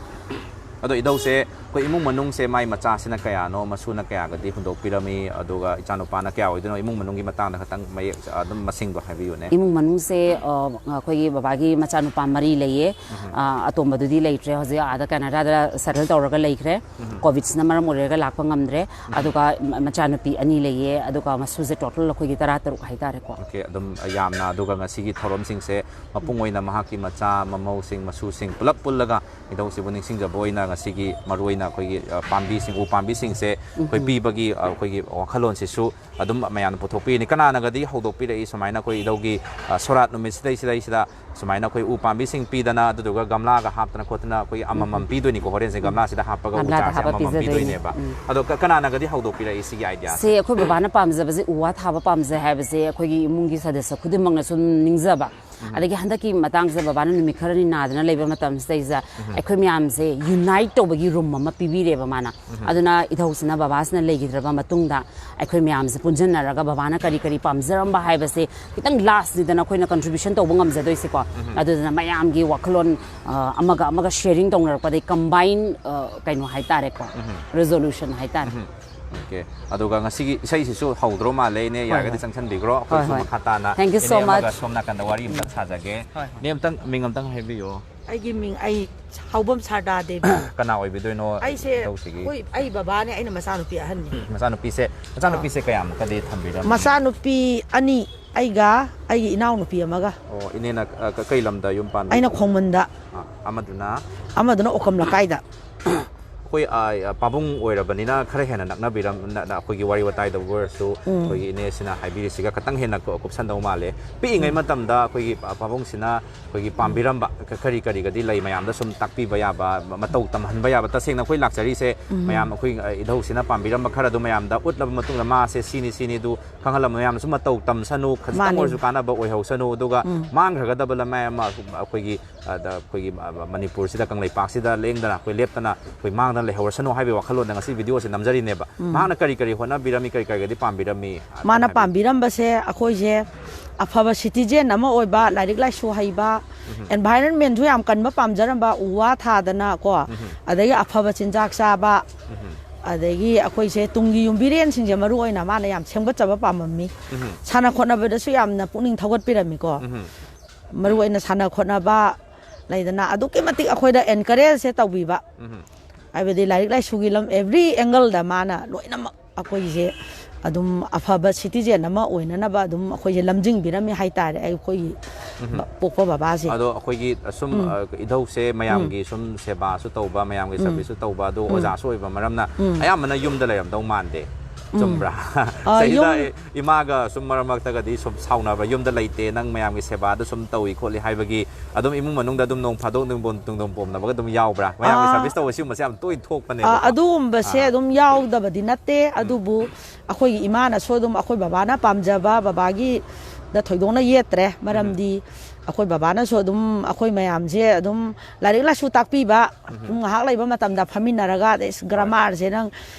ꯑꯗꯣ ꯏꯙꯧꯁꯦ ꯑꯩꯈꯣꯏ ꯏꯃꯨꯡ ꯃꯅꯨꯡꯁꯦ ꯃꯥꯏ ꯃꯆꯥꯁꯤꯅ ꯀꯌꯥꯅꯣ, ꯃꯁꯨꯅ ꯀꯌꯥꯒꯗꯤ ꯍꯨꯟꯗꯣꯛꯄꯤꯔꯝꯃꯤ, ꯑꯗꯨꯒ ꯏꯆꯥꯅꯨꯄꯥꯅ ꯀꯌꯥ ꯑꯣꯏꯗꯣꯏꯅꯣ, ꯏꯃꯨꯡ ꯃꯅꯨꯡꯒꯤ ꯃꯇꯥꯡꯗ ꯈꯤꯇꯪ ꯃꯌꯦꯛ ꯑꯗꯨꯝ ꯃꯁꯤꯡꯗꯣ ꯍꯥꯏꯕꯤꯌꯨꯅꯦ꯫ ꯏꯃꯨꯡ ꯃꯅꯨꯡꯁꯦ, ꯑ, ꯑꯩꯈꯣꯏꯒꯤ ꯕꯕꯥꯒꯤ ꯃꯆꯥꯅꯨꯄꯥ ꯃꯔꯤ ꯂꯩꯌꯦ꯫ ꯑ, ꯑꯇꯣꯝꯕꯗꯨꯗꯤ ꯂꯩꯇ꯭ꯔꯦ, ꯍꯧꯖꯤꯛ ꯑꯥꯗ ꯀꯦꯅꯥꯗꯥꯗ ꯁꯦꯇꯜ ꯇꯧꯔꯒ ꯂꯩꯈ꯭ꯔꯦ꯫ ꯀꯣꯚꯤꯗꯁꯤꯅ ꯃꯔꯝ ꯑꯣꯏꯔꯒ ꯂꯥꯛꯄ ꯉꯝꯗ꯭ꯔꯦ꯫ ꯑꯗꯨꯒ ꯃ-, ꯃꯆꯥꯅꯨꯄꯤ ꯑꯅꯤ ꯂꯩꯌꯦ, ꯑꯗꯨꯒ ꯃꯁꯨꯁꯦ ꯇꯣꯇꯜ ꯑꯩꯈꯣꯏꯒꯤ ꯇꯔꯥ ꯇꯔꯨꯛ ꯍꯥꯏꯇꯥꯔꯦꯀꯣ꯫ ꯑꯣꯀꯦ, ꯑꯗꯨꯝ ꯌꯥꯝꯅ, ꯑꯗꯨꯒ ꯉꯁꯤꯒꯤ ꯊꯧꯔꯝꯁꯤꯡꯁꯦ ꯃꯄꯨꯡ ꯑꯣꯏꯅ ꯃꯍꯥꯛꯀꯤ ꯃꯆꯥ ꯃꯃꯧꯁꯤꯡ, ꯃꯁꯨꯁꯤꯡ ꯄꯨꯂꯞ ꯄꯨꯜꯂꯒ ꯏꯙꯧꯁꯤꯕꯨ ꯅꯤꯡꯁꯤꯡꯖꯕ ꯑꯣꯏꯅ ꯉꯁꯤꯒꯤ ꯃꯔꯨꯑꯣꯏꯅ ꯑꯩꯈꯣꯏꯒꯤ, ꯑ, ꯄꯥꯝꯕꯤꯁꯤꯡ, ꯎ ꯄꯥꯝꯕꯤꯁꯤꯡꯁꯦ ꯑꯩꯈꯣꯏ ꯄꯤꯕꯒꯤ, ꯑ, ꯑꯩꯈꯣꯏꯒꯤ ꯋꯥꯈꯜꯂꯣꯟꯁꯤꯁꯨ ꯑꯗꯨꯝ ꯃꯌꯥꯝꯅ ꯄꯨꯊꯣꯛꯄꯤꯔꯤꯅꯤ꯫ ꯀꯅꯥꯅꯒꯗꯤ ꯍꯧꯗꯣꯛꯄꯤꯔꯛꯏ ꯁꯨꯃꯥꯏꯅ ꯑꯩꯈꯣꯏ ꯏꯙꯧꯒꯤ, ꯑ, ꯁꯣꯔꯥꯠ ꯅꯨꯃꯤꯠꯁꯤꯗꯩꯁꯤꯗꯩꯁꯤꯗ ꯁꯨꯃꯥꯏꯅ ꯑꯩꯈꯣꯏ ꯎ ꯄꯥꯝꯕꯤꯁꯤꯡ ꯄꯤꯗꯅ, ꯑꯗꯨꯗꯨꯒ ꯒꯝꯂꯥꯒ ꯍꯥꯞꯇꯅ ꯈꯣꯠꯇꯅ ꯑꯩꯈꯣꯏ ꯑꯃꯃꯝ ꯄꯤꯗꯣꯏꯅꯤꯀꯣ꯫ ꯍꯣꯔꯦꯟꯁꯦ ꯒꯝꯂꯥꯁꯤꯗ ꯍꯥꯞꯄꯒ ꯎ ꯒꯝꯂꯥꯗ ꯆꯥꯔꯁꯦ ꯍꯥꯞꯄ ꯑꯃꯃꯝ ꯄꯤꯖꯗꯣꯏꯅꯤ꯫ ꯄꯤꯗꯣꯏꯅꯦꯕ꯫ ꯎꯝ꯫ ꯑꯗꯣ ꯀ-, ꯀꯅꯥꯅꯒꯗꯤ ꯍꯧꯗꯣꯛꯄꯤꯔꯛꯏ ꯁꯤꯒꯤ ꯑꯥꯏꯗꯤꯌꯥꯁꯦ? ꯁꯦ, ꯑꯩꯈꯣꯏ ꯕꯕꯥꯅ ꯄꯥꯝꯖꯕꯁꯦ ꯎ ꯋꯥ ꯊꯥꯕ ꯄꯥꯝꯖꯩ ꯍꯥꯏꯕꯁꯦ ꯑꯩꯈꯣꯏꯒꯤ ꯏꯃꯨꯡꯒꯤ ꯁꯗꯁ꯭ꯌ ꯈꯨꯗꯤꯡꯃꯛꯅ ꯁꯨꯝ ꯅꯤꯡꯖꯕ꯫ ꯑꯗꯒꯤ ꯍꯟꯗꯛꯀꯤ ꯃꯇꯥꯡꯁꯤꯗ ꯕꯕꯥꯅ ꯅꯨꯃꯤꯠ ꯈꯔꯅꯤ ꯅꯥꯗꯅ ꯂꯩꯕ ꯃꯇꯝꯁꯤꯗꯩꯁꯤꯗ ꯑꯩꯈꯣꯏ ꯃꯌꯥꯝꯁꯦ unite ꯇꯧꯕꯒꯤ room ꯑꯃ ꯄꯤꯕꯤꯔꯦꯕ ꯃꯥꯅ꯫ ꯑꯗꯨꯅ ꯏꯙꯧꯁꯤꯅ, ꯕꯕꯥꯁꯤꯅ ꯂꯩꯈꯤꯗ꯭ꯔꯕ ꯃꯇꯨꯡꯗ ꯑꯩꯈꯣꯏ ꯃꯌꯥꯝꯁꯦ ꯄꯨꯟꯁꯤꯟꯅꯔꯒ ꯕꯕꯥꯅ ꯀꯔꯤ ꯀꯔꯤ ꯄꯥꯝꯖꯔꯝꯕ ꯍꯥꯏꯕꯁꯦ ꯈꯤꯇꯪ last ꯅꯤꯗꯅ ꯑꯩꯈꯣꯏꯅ contribution ꯇꯧꯕ ꯉꯝꯖꯗꯣꯏꯁꯦꯀꯣ꯫ ꯑꯗꯨꯗꯨꯅ ꯃꯌꯥꯝꯒꯤ ꯋꯥꯈꯜꯂꯣꯟ, ꯑ, ꯑꯃꯒ ꯑꯃꯒ sharing ꯇꯧꯅꯔꯛꯄꯗꯒꯤ combine, ꯑ, ꯀꯩꯅꯣ ꯍꯥꯏꯇꯥꯔꯦꯀꯣ, resolution ꯍꯥꯏꯇꯥꯔꯦ꯫ OK꯫ ꯑꯗꯨꯒ ꯉꯁꯤꯒꯤ ꯏꯁꯩꯁꯤꯁꯨ ꯍꯧꯗ꯭ꯔꯣ ꯃꯥꯜꯂꯦ, ꯏꯅꯦ꯫ ꯍꯣꯏ, ꯌꯥꯔꯒꯗꯤ ꯍꯣꯏ꯫ ꯆꯪꯁꯟꯕꯤꯈ꯭ꯔꯣ꯫ ꯍꯣꯏ, ꯑꯩꯈꯣꯏꯁꯨ ꯍꯣꯏ꯫ ꯃꯈꯥ ꯇꯥꯅ Thank you so ꯏꯅꯦ ꯑꯃꯒ much꯫ ꯁꯣꯝ ꯅꯥꯀꯟꯗ ꯋꯥꯔꯤ ꯑꯝꯇꯪ ꯁꯥꯖꯒꯦ꯫ ꯍꯣꯏ, ꯍꯣꯏ꯫ ꯏꯅꯦ, ꯑꯝꯇꯪ ꯃꯤꯡ ꯑꯝꯇꯪ ꯍꯥꯏꯕꯤꯌꯨ꯫ ꯑꯩꯒꯤ ꯃꯤꯡ, ꯑꯩ ꯍꯥꯎꯕꯝ ꯁꯥꯔꯗꯥ ꯗꯦꯕꯤ꯫ ꯀꯅꯥ ꯑꯣꯏꯕꯤꯗꯣꯏꯅꯣ ꯑꯩꯁꯦ ꯏꯙꯧꯁꯤꯒꯤ? ꯑꯩꯈꯣꯏ, ꯑꯩ ꯕꯕꯥꯅꯦ, ꯑꯩꯅ ꯃꯆꯥꯅꯨꯄꯤ ꯑꯍꯟꯅꯤ꯫ ꯃꯆꯥꯅꯨꯄꯤꯁꯦ, ꯃꯆꯥꯅꯨꯄꯤꯁꯦ ꯀꯌꯥꯃꯨꯛꯀꯗꯤ ꯊꯝꯕꯤꯔꯝꯃꯤ? ꯃꯆꯥꯅꯨꯄꯤ ꯑꯅꯤ, ꯑꯩꯒ ꯑꯩꯒꯤ ꯏꯅꯥꯎꯅꯨꯄꯤ ꯑꯃꯒ꯫ ꯑꯣ, ꯏꯅꯦꯅ, ꯑ, ꯀ-, ꯀꯩ ꯂꯝꯗ ꯌꯨꯝ ꯄꯥꯟꯕ? ꯑꯩꯅ ꯈꯣꯡꯃꯟꯗ꯫ ꯑ, ꯑꯃꯗꯨꯅ? ꯑꯃꯗꯨꯅ ꯑꯣꯀꯝ ꯂꯩꯀꯥꯏꯗ꯫ ꯑꯩꯈꯣꯏ, ꯑ, ꯑ, ꯄꯥꯕꯨꯡ ꯑꯣꯏꯔꯕꯅꯤꯅ ꯈꯔ ꯍꯦꯟꯅ ꯅꯛꯅꯕꯤꯔꯝ-, ꯅ-, ꯅ-, ꯑꯩꯈꯣꯏꯒꯤ ꯋꯥꯔꯤ ꯋꯥꯇꯥꯏꯗꯕꯨ ꯑꯣꯏꯔꯁꯨ, ꯎꯝ꯫ ꯑꯩꯈꯣꯏꯒꯤ ꯏꯅꯦꯁꯤꯅ ꯍꯥꯏꯕꯤꯔꯤꯁꯤꯒ ꯈꯇꯪ ꯍꯦꯟꯅ ꯀꯨ-, ꯀꯨꯞꯁꯟꯗꯧ ꯃꯥꯜꯂꯦ꯫ ꯄꯤꯛꯏꯉꯩ ꯎꯝ꯫ ꯃꯇꯝꯗ ꯑꯩꯈꯣꯏꯒꯤ, ꯑ, ꯄꯥꯕꯨꯡꯁꯤꯅ ꯑꯩꯈꯣꯏꯒꯤ ꯎꯝ꯫ ꯄꯥꯝꯕꯤꯔꯝꯕ ꯀ-, ꯀꯔꯤ ꯀꯔꯤꯒꯗꯤ ꯂꯩ ꯃꯌꯥꯝꯗ ꯁꯨꯝ ꯇꯥꯛꯄꯤꯕ ꯌꯥꯕ, ꯃ-, ꯃꯇꯧ ꯇꯝꯍꯟꯕ ꯌꯥꯕ? ꯇꯁꯦꯡꯅ ꯑꯩꯈꯣꯏ ꯂꯥꯛꯆꯔꯤꯁꯦ ꯎꯝ꯫ ꯃꯌꯥꯝ ꯑꯩꯈꯣꯏ, ꯑ, ꯏꯙꯧꯁꯤꯅ ꯄꯥꯝꯕꯤꯔꯝꯕ ꯈꯔ ꯑꯗꯨ ꯃꯌꯥꯝꯗ ꯎꯠꯂꯕ ꯃꯇꯨꯡꯗ ꯃꯥꯁꯦ ꯁꯤꯅꯤ ꯁꯤꯅꯤ ꯑꯗꯨ ꯈꯪꯍꯜꯂꯝꯕ ꯃꯌꯥꯝꯅꯁꯨ ꯃꯇꯧ ꯇꯝꯁꯅꯨ, ꯈꯖꯤꯛꯇꯪ ꯃꯥꯅꯤ꯫ ꯑꯣꯏꯔꯁꯨ ꯀꯥꯟꯅꯕ ꯑꯣꯏꯍꯧꯁꯅꯨ, ꯑꯗꯨꯒ ꯎꯝ꯫ ꯃꯥꯡꯈ꯭ꯔꯒꯗꯕ ꯂꯃꯥꯏ ꯑꯃ ꯑꯩꯈꯣꯏꯒꯤ, ꯑꯗ, ꯑꯩꯈꯣꯏꯒꯤ, ꯑ, ꯃꯅꯤꯄꯨꯔꯁꯤꯗ, ꯀꯪꯂꯩꯄꯥꯛꯁꯤꯗ ꯂꯦꯡꯗꯅ ꯑꯩꯈꯣꯏ ꯂꯦꯞꯇꯅ ꯑꯩꯈꯣꯏ ꯃꯥꯡꯗꯅ ꯂꯩꯍꯧꯔꯁꯅꯨ ꯍꯥꯏꯕꯒꯤ ꯋꯥꯈꯜꯂꯣꯟꯗ ꯉꯁꯤ video ꯁꯦ ꯅꯝꯖꯔꯤꯅꯦꯕ꯫ ꯎꯝ꯫ ꯃꯍꯥꯛꯅ ꯀꯔꯤ ꯀꯔꯤ ꯍꯣꯠꯅꯕꯤꯔꯝꯃꯤ, ꯀꯔꯤ ꯀꯔꯤꯒꯗꯤ ꯄꯥꯝꯕꯤꯔꯝꯃꯤ? ꯃꯥꯅ ꯍꯥꯏꯕꯤꯌꯨ꯫ ꯄꯥꯝꯕꯤꯔꯝꯕꯁꯦ ꯑꯩꯈꯣꯏꯁꯦ ꯑꯐꯕ citizen ꯑꯃ ꯑꯣꯏꯕ, ꯂꯥꯏꯔꯤꯛ ꯂꯥꯏꯁꯨ ꯍꯩꯕ, ꯎꯝ꯫ Environment ꯁꯨ ꯌꯥꯝ ꯀꯟꯕ ꯄꯥꯝꯖꯔꯝꯕ, ꯎ ꯋꯥ ꯊꯥꯗꯅ ꯀꯣ, ꯎꯝ꯫ ꯑꯗꯒꯤ ꯑꯐꯕ ꯆꯤꯟꯖꯥꯛ ꯆꯥꯕ, ꯎꯝ꯫ ꯑꯗꯒꯤ ꯑꯩꯈꯣꯏꯁꯦ ꯇꯨꯡꯒꯤ ꯌꯨꯝꯕꯤꯔꯦꯟꯁꯤꯡꯁꯦ ꯃꯔꯨ ꯑꯣꯏꯅ ꯃꯥꯅ ꯌꯥꯝ ꯁꯦꯝꯒꯠꯆꯕ ꯄꯥꯝꯃꯝꯃꯤ꯫ ꯎꯝ꯫ ꯁꯥꯟꯅ ꯈꯣꯠꯅꯕꯗꯁꯨ ꯌꯥꯝꯅ ꯄꯨꯛꯅꯤꯡ ꯊꯧꯒꯠꯄꯤꯔꯝꯃꯤꯀꯣ꯫ ꯎꯝ꯫ ꯃꯔꯨ ꯑꯣꯏꯅ ꯁꯥꯟꯅ ꯈꯣꯠꯅꯕ ꯂꯩꯗꯅ, ꯑꯗꯨꯛꯀꯤ ꯃꯇꯤꯛ ꯑꯩꯈꯣꯏꯗ encourage ꯁꯦ ꯇꯧꯕꯤꯕ꯫ ꯎꯝ꯫ ꯍꯥꯏꯕꯗꯤ ꯂꯥꯏꯔꯤꯛ ꯂꯥꯏꯁꯨꯒꯤ ꯂꯝ, every angle ꯗ ꯃꯥꯅ ꯂꯣꯏꯅꯃꯛ ꯑꯩꯈꯣꯏꯒꯤꯁꯦ, ꯑꯗꯨꯝ ꯑꯐꯕ citizen ꯑꯃ ꯑꯣꯏꯅꯅꯕ ꯑꯗꯨꯝ ꯑꯩꯈꯣꯏꯁꯦ ꯂꯝꯖꯤꯡꯕꯤꯔꯝꯃꯤ ꯍꯥꯏꯇꯥꯔꯦ, ꯑꯩꯈꯣꯏꯒꯤ ꯎꯝ꯫ ꯕ-, ꯄꯣꯛꯄ ꯕꯕꯥꯁꯦ꯫ ꯑꯗꯣ ꯑꯩꯈꯣꯏꯒꯤ ꯑꯁꯨꯝ, ꯎꯝ꯫ ꯑ, ꯏꯙꯧꯁꯦ ꯃꯌꯥꯝꯒꯤ ꯎꯝ꯫ ꯁꯨꯝ ꯁꯦꯕꯥꯁꯨ ꯇꯧꯕ, ꯃꯌꯥꯝꯒꯤ ꯎꯝ꯫ Service ꯁꯨ ꯇꯧꯕ, ꯑꯗꯣ ꯎꯝ꯫ ꯑꯣꯖꯥꯁꯨ ꯑꯣꯏꯕ ꯃꯔꯝꯅ ꯎꯝ꯫ ꯑꯌꯥꯝꯕꯅ ꯌꯨꯝꯗ ꯂꯩꯔꯝꯗꯧ ꯃꯥꯟꯗꯦ꯫ ꯎꯝ꯫ ꯆꯨꯝꯕ꯭ꯔꯥ? ꯑ, ꯆꯍꯤꯗ ꯌꯨꯝ ꯏꯃꯥꯒ ꯁꯨꯝ ꯃꯔꯛ ꯃꯔꯛꯇꯒꯗꯤ ꯁꯨꯝ ꯁꯥꯎꯅꯕ꯭ꯔꯥ? "ꯌꯨꯝꯗ ꯂꯩꯇꯦ, ꯅꯪ ꯃꯌꯥꯝꯒꯤ ꯁꯦꯕꯥꯗ ꯁꯨꯝ ꯇꯧꯏ ꯈꯣꯠꯂꯤ" ꯍꯥꯏꯕꯒꯤ ꯑꯗꯨꯝ ꯏꯃꯨꯡ ꯃꯅꯨꯡꯗ ꯑꯗꯨꯝ ꯅꯣꯡ ꯐꯥꯗꯣꯛ ꯅꯣꯡꯗꯣꯝ-, ꯅꯣꯡꯗꯣꯝ ꯄꯣꯝꯅꯕꯒ ꯑꯗꯨꯝ ꯌꯥꯎꯕ꯭ꯔꯥ? ꯃꯌꯥꯝꯒꯤ ꯑꯥ, service ꯇꯧꯕ ꯁꯤꯒꯨꯝꯕꯁꯦ ꯌꯥꯝ ꯇꯣꯏꯅ ꯊꯣꯛꯄꯅꯦꯕꯀꯣ꯫ ꯑꯥ, ꯑꯗꯨꯒꯨꯝꯕꯁꯦ ꯑꯥ꯫ ꯑꯗꯨꯝ ꯌꯥꯎꯗꯕꯗꯤ ꯅꯠꯇꯦ, ꯎꯝ꯫ ꯑꯗꯨꯕꯨ ꯑꯩꯈꯣꯏꯒꯤ ꯏꯃꯥꯅꯁꯨ ꯑꯗꯨꯝ ꯑꯩꯈꯣꯏ ꯕꯕꯥꯅ ꯄꯥꯝꯖꯕ, ꯕꯕꯥꯒꯤꯗ ꯊꯣꯏꯗꯣꯛꯅ ꯌꯦꯠꯇ꯭ꯔꯦ, ꯎꯝ꯫ ꯃꯔꯝꯗꯤ ꯑꯩꯈꯣꯏ ꯕꯕꯥꯅꯁꯨ ꯑꯗꯨꯝ ꯑꯩꯈꯣꯏ ꯃꯌꯥꯝꯁꯦ ꯑꯗꯨꯝ ꯂꯥꯏꯔꯤꯛ ꯂꯥꯏꯁꯨ ꯇꯥꯛꯄꯤꯕ, ꯎꯝ꯫ ꯁꯨꯝ ꯉꯥꯏꯍꯥꯛ ꯂꯩꯕ ꯃꯇꯝꯗ ꯐꯝꯃꯤꯟꯅꯔꯒ, ꯑꯗꯩ ꯍꯣꯏ꯫ Grammar ꯁꯦ ꯅꯪ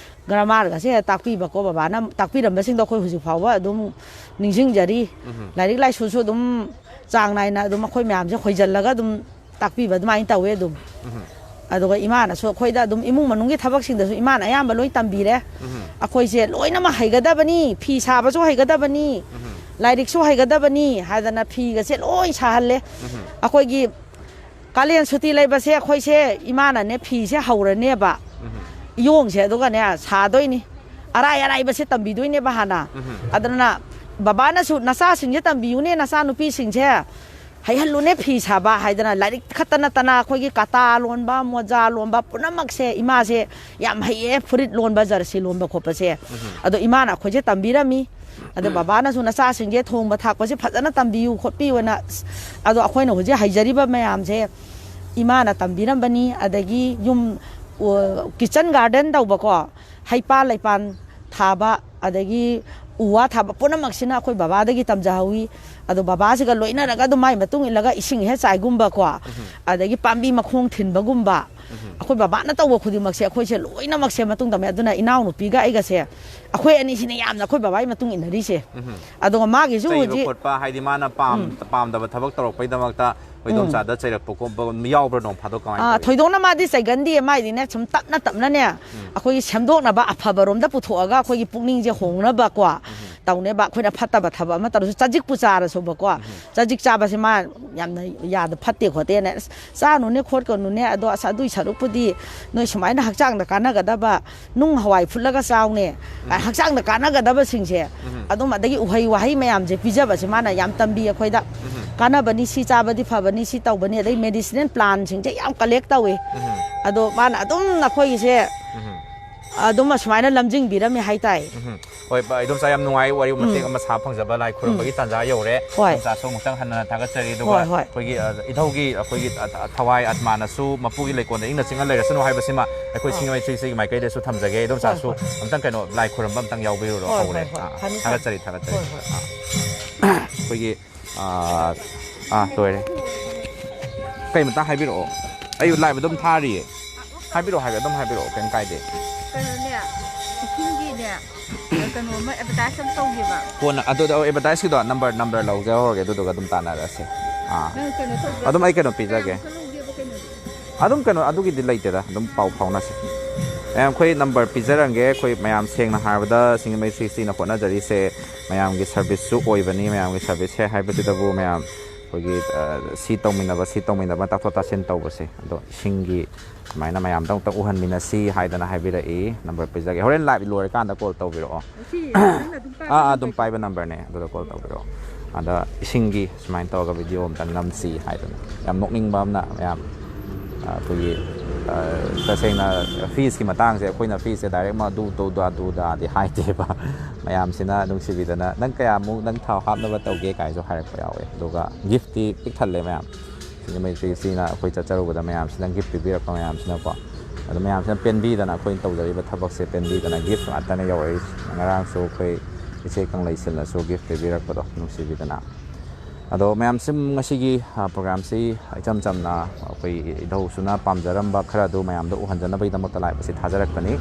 grammar ꯒꯁꯦ ꯇꯥꯛꯄꯤꯕꯀꯣ, ꯕꯕꯥꯅ ꯇꯥꯛꯄꯤꯔꯝꯕꯁꯤꯡꯗꯣ ꯑꯩꯈꯣꯏ ꯍꯧꯖꯤꯛ ꯐꯥꯎꯕ ꯑꯗꯨꯝ ꯅꯤꯡꯁꯤꯡꯖꯔꯤ꯫ ꯎꯝ꯫ ꯂꯥꯏꯔꯤꯛ ꯂꯥꯏꯁꯨꯁꯨ ꯑꯗꯨꯝ ꯆꯥꯡ ꯅꯥꯏꯅ ꯑꯗꯨꯝ ꯑꯩꯈꯣꯏ ꯃꯌꯥꯝꯁꯦ ꯍꯣꯏꯖꯜꯂꯒ ꯑꯗꯨꯝ ꯇꯥꯛꯄꯤꯕ ꯑꯗꯨꯃꯥꯏꯅ ꯇꯧꯋꯦ ꯑꯗꯨꯝ꯫ ꯎꯝ꯫ ꯑꯗꯨꯒ ꯏꯃꯥꯅꯁꯨ ꯑꯩꯈꯣꯏꯗ ꯑꯗꯨꯝ ꯏꯃꯨꯡ ꯃꯅꯨꯡꯒꯤ ꯊꯕꯛꯁꯤꯡꯗꯁꯨ ꯏꯃꯥꯅ ꯑꯌꯥꯝꯕ ꯂꯣꯏ ꯇꯝꯕꯤꯔꯦ꯫ ꯎꯝ꯫ ꯑꯩꯈꯣꯏꯁꯦ ꯂꯣꯏꯅꯃꯛ ꯍꯩꯒꯗꯕꯅꯤ, ꯐꯤ ꯁꯥꯕꯁꯨ ꯍꯩꯒꯗꯕꯅꯤ, ꯎꯝ꯫ ꯂꯥꯏꯔꯤꯛꯁꯨ ꯍꯩꯒꯗꯕꯅꯤ ꯍꯥꯏꯗꯅ ꯐꯤꯒꯁꯦ ꯂꯣꯏ ꯁꯥꯍꯜꯂꯦ꯫ ꯎꯝ꯫ ꯑꯩꯈꯣꯏꯒꯤ ꯀꯥꯂꯦꯟ ꯁꯨꯇꯤ ꯂꯩꯕꯁꯦ ꯑꯩꯈꯣꯏꯁꯦ ꯏꯃꯥꯅꯅꯦ ꯐꯤꯁꯦ ꯍꯧꯔꯅꯦꯕ꯫ ꯎꯝ꯫ ꯏꯌꯣꯡꯁꯦ ꯑꯗꯨꯒꯅꯦ ꯁꯥꯗꯣꯏꯅꯤ꯫ ꯑꯔꯥꯏ ꯑꯔꯥꯏꯕꯁꯦ ꯇꯝꯕꯤꯗꯣꯏꯅꯦꯕ ꯍꯥꯟꯅ꯫ ꯎꯝ꯫ ꯑꯗꯨꯅ ꯕꯕꯥꯅꯁꯨ "ꯅꯆꯥꯁꯤꯡꯁꯦ ꯇꯝꯕꯤꯌꯨꯅꯦ, ꯅꯆꯥ ꯅꯨꯄꯤꯁꯤꯡꯁꯦ ꯍꯩꯍꯜꯂꯨꯅꯦ ꯐꯤ ꯁꯥꯕ" ꯍꯥꯏꯗꯅ, ꯂꯥꯏꯔꯤꯛ ꯈꯛꯇ ꯅꯠꯇꯅ ꯑꯩꯈꯣꯏꯒꯤ ꯀꯥꯇꯥ ꯂꯣꯟꯕ, ꯃꯣꯖꯥ ꯂꯣꯟꯕ ꯄꯨꯝꯅꯃꯛꯁꯦ ꯏꯃꯥꯁꯦ ꯌꯥꯝ ꯍꯩꯌꯦ, ꯐꯨꯔꯤꯠ ꯂꯣꯟꯕ, ꯖꯔꯁꯤ ꯂꯣꯟꯕ ꯈꯣꯠꯄꯁꯦ꯫ ꯎꯝ꯫ ꯑꯗꯣ ꯏꯃꯥꯅ ꯑꯩꯈꯣꯏꯁꯦ ꯇꯝꯕꯤꯔꯝꯃꯤ꯫ ꯑꯗꯣ ꯕꯕꯥꯅꯁꯨ "ꯅꯆꯥꯁꯤꯡꯁꯦ ꯊꯣꯡꯕ ꯊꯥꯛꯄꯁꯦ ꯐꯖꯅ ꯇꯝꯕꯤꯌꯨ ꯈꯣꯠꯄꯤꯌꯨꯅ", ꯑꯗꯣ ꯑꯩꯈꯣꯏꯅ ꯍꯧꯖꯤꯛ ꯍꯩꯖꯔꯤꯕ ꯃꯌꯥꯝꯁꯦ ꯏꯃꯥꯅ ꯇꯝꯕꯤꯔꯝꯕꯅꯤ꯫ ꯑꯗꯒꯤ ꯌꯨꯝ, ꯑꯣ, kitchen garden ꯇꯧꯕꯀꯣ, ꯍꯩꯄꯥꯟ ꯂꯩꯄꯥꯟ ꯊꯥꯕ, ꯑꯗꯒꯤ ꯎ ꯋꯥ ꯊꯥꯕ ꯄꯨꯝꯅꯃꯛꯁꯤꯅ ꯑꯩꯈꯣꯏ ꯕꯕꯥꯗꯒꯤ ꯇꯝꯖꯍꯧꯋꯤ꯫ ꯑꯗꯣ ꯕꯕꯥꯁꯤꯒ ꯂꯣꯏꯅꯔꯒ ꯑꯗꯨꯝ ꯃꯥꯏ ꯃꯇꯨꯡ ꯏꯜꯂꯒ ꯏꯁꯤꯡ ꯍꯦꯛ ꯆꯥꯏꯒꯨꯝꯕꯀꯣ, ꯎꯝ꯫ ꯑꯗꯒꯤ ꯄꯥꯝꯕꯤ ꯃꯈꯣꯡ ꯊꯤꯟꯕꯒꯨꯝꯕ, ꯎꯝ꯫ ꯑꯩꯈꯣꯏ ꯕꯕꯥꯅ ꯇꯧꯕ ꯈꯨꯗꯤꯡꯃꯛꯁꯦ ꯑꯩꯈꯣꯏꯁꯦ ꯂꯣꯏꯅꯃꯛꯁꯦ ꯃꯇꯨꯡ ꯇꯝꯃꯦ꯫ ꯑꯗꯨꯅ ꯏꯅꯥꯎꯅꯨꯄꯤꯒ ꯑꯩꯒꯁꯦ ꯑꯩꯈꯣꯏ ꯑꯅꯤꯁꯤꯅ ꯌꯥꯝꯅ ꯑꯩꯈꯣꯏ ꯕꯕꯥꯒꯤ ꯃꯇꯨꯡ ꯏꯟꯅꯔꯤꯁꯦ꯫ ꯎꯝ꯫ ꯑꯗꯨꯒ ꯃꯥꯒꯤꯁꯨ ꯆꯩꯕ ꯍꯧꯖꯤꯛ ꯈꯣꯠꯄ, ꯍꯥꯏꯗꯤ ꯃꯥꯅ ꯄꯥꯝ-, ꯎꯝ꯫ ꯄꯥꯝꯗꯕ ꯊꯕꯛ ꯇꯧꯔꯛꯄꯩꯗꯃꯛꯇ ꯑꯩꯈꯣꯏ ꯎꯝ꯫ ꯏꯗꯣꯝꯆꯥꯗ ꯆꯩꯔꯛꯄ ꯈꯣꯠꯄ ꯌꯥꯎꯕ꯭ꯔꯥ ꯅꯣꯡ ꯐꯥꯗꯣꯛ? ꯀꯃꯥꯏꯅ ꯑꯥ, ꯇꯧꯏ? ꯊꯣꯏꯗꯣꯛꯅ ꯃꯥꯗꯤ ꯆꯩꯒꯟꯗꯦ꯫ ꯃꯥꯏꯗꯤꯅꯦ ꯁꯨꯝ ꯇꯞꯅ ꯇꯞꯅꯅꯦ ꯎꯝ꯫ ꯑꯩꯈꯣꯏꯒꯤ ꯁꯦꯝꯗꯣꯛꯅꯕ, ꯑꯐꯕꯔꯣꯝꯗ ꯄꯨꯊꯣꯛꯑꯒ ꯑꯩꯈꯣꯏꯒꯤ ꯄꯨꯛꯅꯤꯡꯁꯦ ꯍꯣꯡꯅꯕꯀꯣ꯫ ꯎꯝ꯫ ꯇꯧꯅꯦꯕ꯫ ꯑꯩꯈꯣꯏꯅ ꯐꯠꯇꯕ ꯊꯕꯛ ꯑꯃ ꯇꯧꯔꯁꯨ, ꯆꯖꯤꯛꯄꯨ ꯆꯥꯔꯁꯨꯕꯀꯣ, ꯆꯖꯤꯛ ꯆꯥꯕꯁꯦ ꯃꯥ ꯌꯥꯝꯅ ꯌꯥꯗ ꯐꯠꯇꯦ ꯈꯣꯠꯇꯦꯅ, "ꯑꯁ, ꯆꯥꯅꯨꯅꯦ ꯈꯣꯠꯀꯅꯨꯅꯦ, ꯑꯗꯣ ꯑꯁ, ꯑꯗꯨꯏ ꯁꯔꯨꯛꯄꯨꯗꯤ ꯅꯣꯏ ꯁꯨꯃꯥꯏꯅ ꯍꯛꯆꯥꯡꯗ ꯀꯥꯟꯅꯒꯗꯕ ꯅꯨꯡ ꯍꯋꯥꯏ ꯐꯨꯠꯂꯒ ꯆꯥꯎꯅꯦ", ꯎꯝ꯫ ꯍꯛꯆꯥꯡꯗ ꯀꯥꯟꯅꯒꯗꯕꯁꯤꯡꯁꯦ, ꯎꯝ꯫ ꯑꯗꯨꯝ, ꯑꯗꯒꯤ ꯎꯍꯩ ꯋꯥꯍꯩ ꯃꯌꯥꯝꯁꯦ ꯄꯤꯖꯕꯁꯦ ꯃꯥꯅ ꯌꯥꯝ ꯇꯝꯕꯤ ꯑꯩꯈꯣꯏꯗ꯫ ꯎꯝ꯫ "ꯀꯥꯟꯅꯕꯅꯤ, ꯁꯤ ꯆꯥꯕꯗꯤ ꯐꯕꯅꯤ, ꯁꯤ ꯇꯧꯕꯅꯤ", ꯑꯗꯩ medicinal plantꯁꯤꯡꯁꯦ ꯌꯥꯝ collect ꯇꯧꯏ꯫ ꯎꯝ꯫ ꯑꯗꯣ ꯃꯥꯅ ꯑꯗꯨꯝ ꯑꯩꯈꯣꯏꯒꯤꯁꯦ ꯎꯝ꯫ ꯑꯗꯨꯝ ꯑꯁꯨꯃꯥꯏꯅ ꯂꯝꯖꯤꯡꯕꯤꯔꯝꯃꯤ ꯍꯥꯏꯇꯥꯏ꯫ ꯎꯝ꯫ ꯍꯣꯏ, ꯏꯗꯣꯝꯆꯥ, ꯌꯥꯝ ꯅꯨꯡꯉꯥꯏ, ꯋꯥꯔꯤ ꯃꯇꯦꯛ ꯎꯝ꯫ ꯑꯃ ꯁꯥ ꯐꯪꯖꯕ, ꯂꯥꯏ ꯈꯨꯔꯨꯝꯕꯒꯤ ꯎꯝ꯫ ꯇꯥꯟꯖꯥ ꯌꯧꯔꯦ꯫ ꯍꯣꯏ꯫ ꯏꯗꯣꯝꯆꯥꯁꯨ ꯑꯃꯨꯛꯇꯪ ꯍꯟꯅ ꯊꯥꯒꯠꯆꯔꯤ, ꯑꯗꯨꯒ ꯍꯣꯏ, ꯍꯣꯏ꯫ ꯑꯩꯈꯣꯏꯒꯤ, ꯑ, ꯏꯙꯧꯒꯤ, ꯑꯩꯈꯣꯏꯒꯤ, ꯑ, ꯊ-, ꯊꯋꯥꯏ ꯑꯥꯇꯃꯥꯅꯁꯨ ꯃꯄꯨꯒꯤ ꯂꯩꯀꯣꯜꯗ ꯏꯪꯅ ꯆꯤꯛꯅ ꯂꯩꯔꯁꯅꯨ ꯍꯥꯏꯕꯁꯤꯃ ꯑꯩꯈꯣꯏ ꯑꯥ꯫ ꯁꯤꯡꯖꯃꯩ ꯊ꯭ꯔꯤ ꯁꯤꯛꯁꯇꯤꯒꯤ ꯃꯥꯏꯀꯩꯗꯁꯨ ꯊꯝꯖꯒꯦ꯫ ꯏꯗꯣꯝꯆꯥꯁꯨ ꯍꯣꯏ, ꯍꯣꯏ꯫ ꯑꯃꯨꯛꯇꯪ ꯀꯩꯅꯣ, ꯂꯥꯏ ꯈꯨꯔꯨꯝꯕ ꯑꯃꯨꯛꯇꯪ ꯌꯥꯎꯕꯤꯔꯨꯔꯣ꯫ ꯍꯣꯏ, ꯍꯧꯔꯦ꯫ ꯍꯣꯏ, ꯍꯣꯏ꯫ ꯑꯥ, ꯐꯅꯤ, ꯐꯅꯤ꯫ ꯊꯥꯒꯠꯆꯔꯤ, ꯊꯥꯒꯠꯆꯔꯤ꯫ ꯍꯣꯏ, ꯍꯣꯏ꯫ ꯑꯥ꯫ ꯑꯩꯈꯣꯏꯒꯤ, ꯑꯥ, ꯑꯥ, ꯂꯣꯏꯔꯦ꯫ ꯀꯩ ꯃꯇꯥꯡ ꯍꯥꯏꯕꯤꯔꯛꯑꯣ꯫ ꯑꯩ live ꯑꯗꯨꯝ ꯊꯥꯔꯤꯌꯦ꯫ ꯍꯥꯏꯕꯤꯔꯛꯑꯣ, ꯍꯥꯏꯕꯤꯔꯛꯑꯣ, ꯑꯗꯨꯝ ꯍꯥꯏꯕꯤꯔꯛꯑꯣ, ꯀꯩꯝ ꯀꯥꯏꯗꯦ꯫ ꯀꯩꯅꯣꯅꯦ, ꯏꯁꯤꯡꯒꯤꯅꯦ, ꯀꯩꯅꯣ ꯑꯃ advertise ꯑꯃ ꯇꯧꯒꯦꯕ꯫ ꯀꯣꯟꯅ ꯑꯗꯨꯗ, ꯑꯣ, advertiseꯀꯤꯗꯣ number, number ꯂꯧꯖꯍꯧꯔꯒꯦ, ꯑꯗꯨꯗꯨꯒ ꯑꯗꯨꯝ ꯇꯥꯟꯅꯔꯁꯦ꯫ ꯑꯥ꯫ ꯅꯪ ꯀꯩꯅꯣ ꯇꯧꯕ꯭ꯔꯥ? ꯑꯗꯨꯝ ꯑꯩ ꯀꯩꯅꯣ ꯄꯤꯖꯒꯦ꯫ ꯀꯌꯥꯃꯨꯛꯀ ꯂꯧꯒꯦꯕ ꯀꯩꯅꯣꯗꯤ? ꯑꯗꯨꯝ ꯀꯩꯅꯣ, ꯑꯗꯨꯒꯤꯗꯤ ꯂꯩꯇꯦꯗ, ꯑꯗꯨꯝ ꯄꯥꯎ ꯐꯥꯎꯅꯁꯦ꯫ ꯃꯌꯥꯝ, ꯑꯩꯈꯣꯏ number ꯄꯤꯖꯔꯝꯒꯦ꯫ ꯑꯩꯈꯣꯏ ꯃꯌꯥꯝ, ꯁꯦꯡꯅ ꯍꯥꯏꯔꯕꯗ, ꯁꯤꯡꯖꯃꯩ ꯊ꯭ꯔꯤ ꯁꯤꯛꯁꯇꯤꯅ ꯍꯣꯠꯅꯖꯔꯤꯁꯦ ꯃꯌꯥꯝꯒꯤ serviceꯁꯨ ꯑꯣꯏꯕꯅꯤ꯫ ꯃꯌꯥꯝꯒꯤ service ꯍꯦꯛ ꯍꯥꯏꯕꯁꯤꯗꯕꯨ ꯃꯌꯥꯝ ꯑꯩꯈꯣꯏꯒꯤ, ꯑ, ꯁꯤ ꯇꯧꯃꯤꯟꯅꯕ, ꯁꯤ ꯇꯧꯃꯤꯟꯅꯕ, ꯇꯥꯊꯣꯛ ꯇꯥꯁꯤꯟ ꯇꯧꯕꯁꯦ꯫ ꯑꯗꯣ ꯏꯁꯤꯡꯒꯤ ꯁꯨꯃꯥꯏꯅ ꯃꯌꯥꯝꯗ ꯑꯃꯨꯛꯇ ꯎꯍꯟꯃꯤꯟꯅꯁꯤ ꯍꯥꯏꯗꯅ ꯍꯥꯏꯕꯤꯔꯛꯏ꯫ Number ꯄꯤꯖꯒꯦ꯫ ꯍꯣꯔꯦꯟ live ꯂꯣꯏꯔꯀꯥꯟꯗ call ꯇꯧꯕꯤꯔꯛꯑꯣ꯫ ꯁꯤ ꯅꯪꯅ ꯑꯗꯨꯝ ꯄꯥꯏꯕ ꯑꯥ, ꯑꯥ, ꯑꯗꯨꯝ numberꯁꯦ? ꯄꯥꯏꯕ numberꯅꯦ꯫ ꯑꯗꯨꯗ call ꯇꯧꯕꯤꯔꯛꯑꯣ꯫ ꯑꯗ ꯏꯁꯤꯡꯒꯤ ꯁꯨꯃꯥꯏꯅ ꯇꯧꯔꯒ video ꯑꯝꯇꯪ ꯅꯝꯁꯤ ꯍꯥꯏꯗꯅ꯫ ꯌꯥꯝ ꯅꯣꯛꯅꯤꯡꯕ ꯑꯃꯅ, ꯃꯌꯥꯝ, ꯑ, ꯑꯩꯈꯣꯏꯒꯤ, ꯑ, ꯇꯁꯦꯡꯅ feesꯀꯤ ꯃꯇꯥꯡꯁꯦ, ꯑꯩꯈꯣꯏꯅ feesꯁꯦ direct ꯃꯥ ꯑꯗꯨ ꯇꯧ, ꯑꯗꯨ, ꯑꯗꯨꯗꯥꯗꯤ ꯍꯥꯏꯗꯦꯕ꯫ ꯃꯌꯥꯝꯁꯤꯅ ꯅꯨꯡꯁꯤꯕꯤꯗꯅ, "ꯅꯪ ꯀꯌꯥꯃꯨꯛ ꯅꯪ ꯊꯥꯎ ꯍꯥꯞꯅꯕ ꯇꯧꯒꯦ?" ꯀꯥꯏꯁꯨ ꯍꯥꯏꯔꯛꯄ ꯌꯥꯎꯋꯦ꯫ ꯑꯗꯨꯒ giftꯇꯤ ꯄꯤꯛ ꯊꯜꯂꯦ ꯃꯌꯥꯝ꯫ ꯁꯤꯡꯖꯃꯩ ꯊ꯭ꯔꯤ ꯁꯤꯛꯁꯇꯤꯅ ꯑꯩꯈꯣꯏ ꯆꯠꯆꯔꯨꯕꯗ ꯃꯌꯥꯝꯁꯤꯅ gift ꯄꯤꯕꯤꯔꯛꯄ ꯃꯌꯥꯝꯁꯤꯅꯀꯣ꯫ ꯑꯗꯣ ꯃꯌꯥꯝꯁꯤꯅ ꯄꯦꯟꯕꯤꯗꯅ ꯑꯩꯈꯣꯏꯅ ꯇꯧꯖꯔꯤꯕ ꯊꯕꯛꯁꯦ ꯄꯦꯟꯕꯤꯗꯅ gift ꯉꯥꯛꯇꯅ ꯌꯧꯔꯛꯏꯁꯦ꯫ ꯉꯔꯥꯡꯁꯨ ꯑꯩꯈꯣꯏ ꯏꯆꯦ ꯀꯪꯂꯩꯁꯤꯡꯅꯁꯨ gift ꯄꯤꯕꯤꯔꯛꯄꯗꯣ ꯅꯨꯡꯁꯤꯕꯤꯗꯅ꯫ ꯑꯗꯣ ꯃꯌꯥꯝꯁꯤ ꯉꯁꯤꯒꯤ, ꯑ, programꯁꯤ ꯏꯆꯝ ꯆꯝꯅ ꯑꯩꯈꯣꯏ ꯏꯙꯧꯁꯨꯅ ꯄꯥꯝꯖꯔꯝꯕ ꯈꯔ ꯑꯗꯨ ꯃꯌꯥꯝꯗ ꯎꯍꯟꯖꯅꯕꯒꯤꯗꯃꯛꯇ live ꯑꯁꯤ ꯊꯥꯖꯔꯛꯄꯅꯤ꯫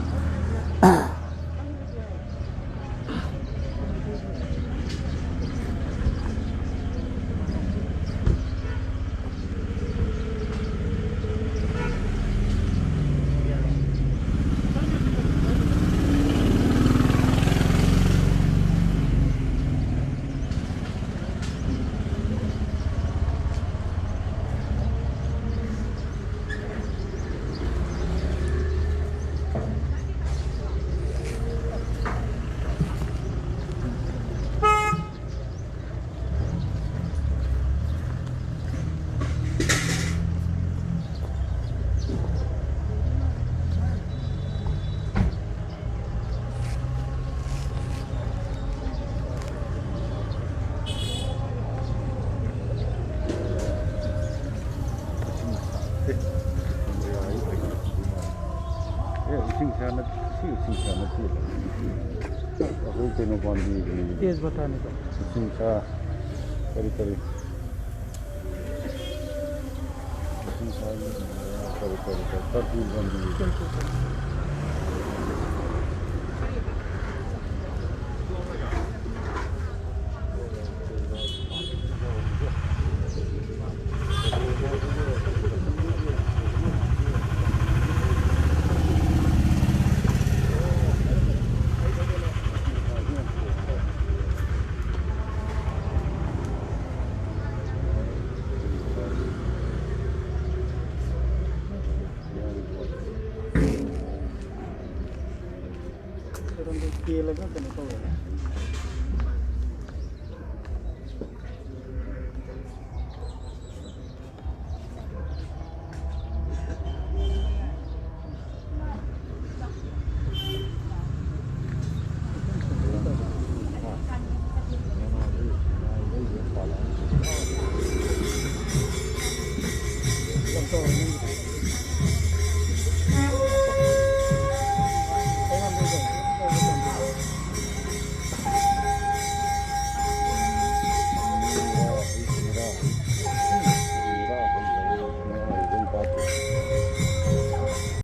ꯑꯩꯈꯣꯏ ꯀꯩꯅꯣ ꯄꯥꯝꯕꯤ, ꯇꯦꯖ ꯄꯇꯥꯅꯤꯀꯣ꯫ ꯎꯆꯤꯟꯁꯥ, ꯀꯔꯤ ꯀꯔꯤ, ꯎꯆꯤꯟꯁꯥ, ꯀꯔꯤ ꯀꯔꯤ ꯀꯔꯤ, ꯀꯔꯄꯨ ꯄꯥꯝꯕꯤ꯫ ꯀꯦꯜꯂꯒ ꯀꯩꯅꯣ ꯇꯧꯔꯦꯅꯦ꯫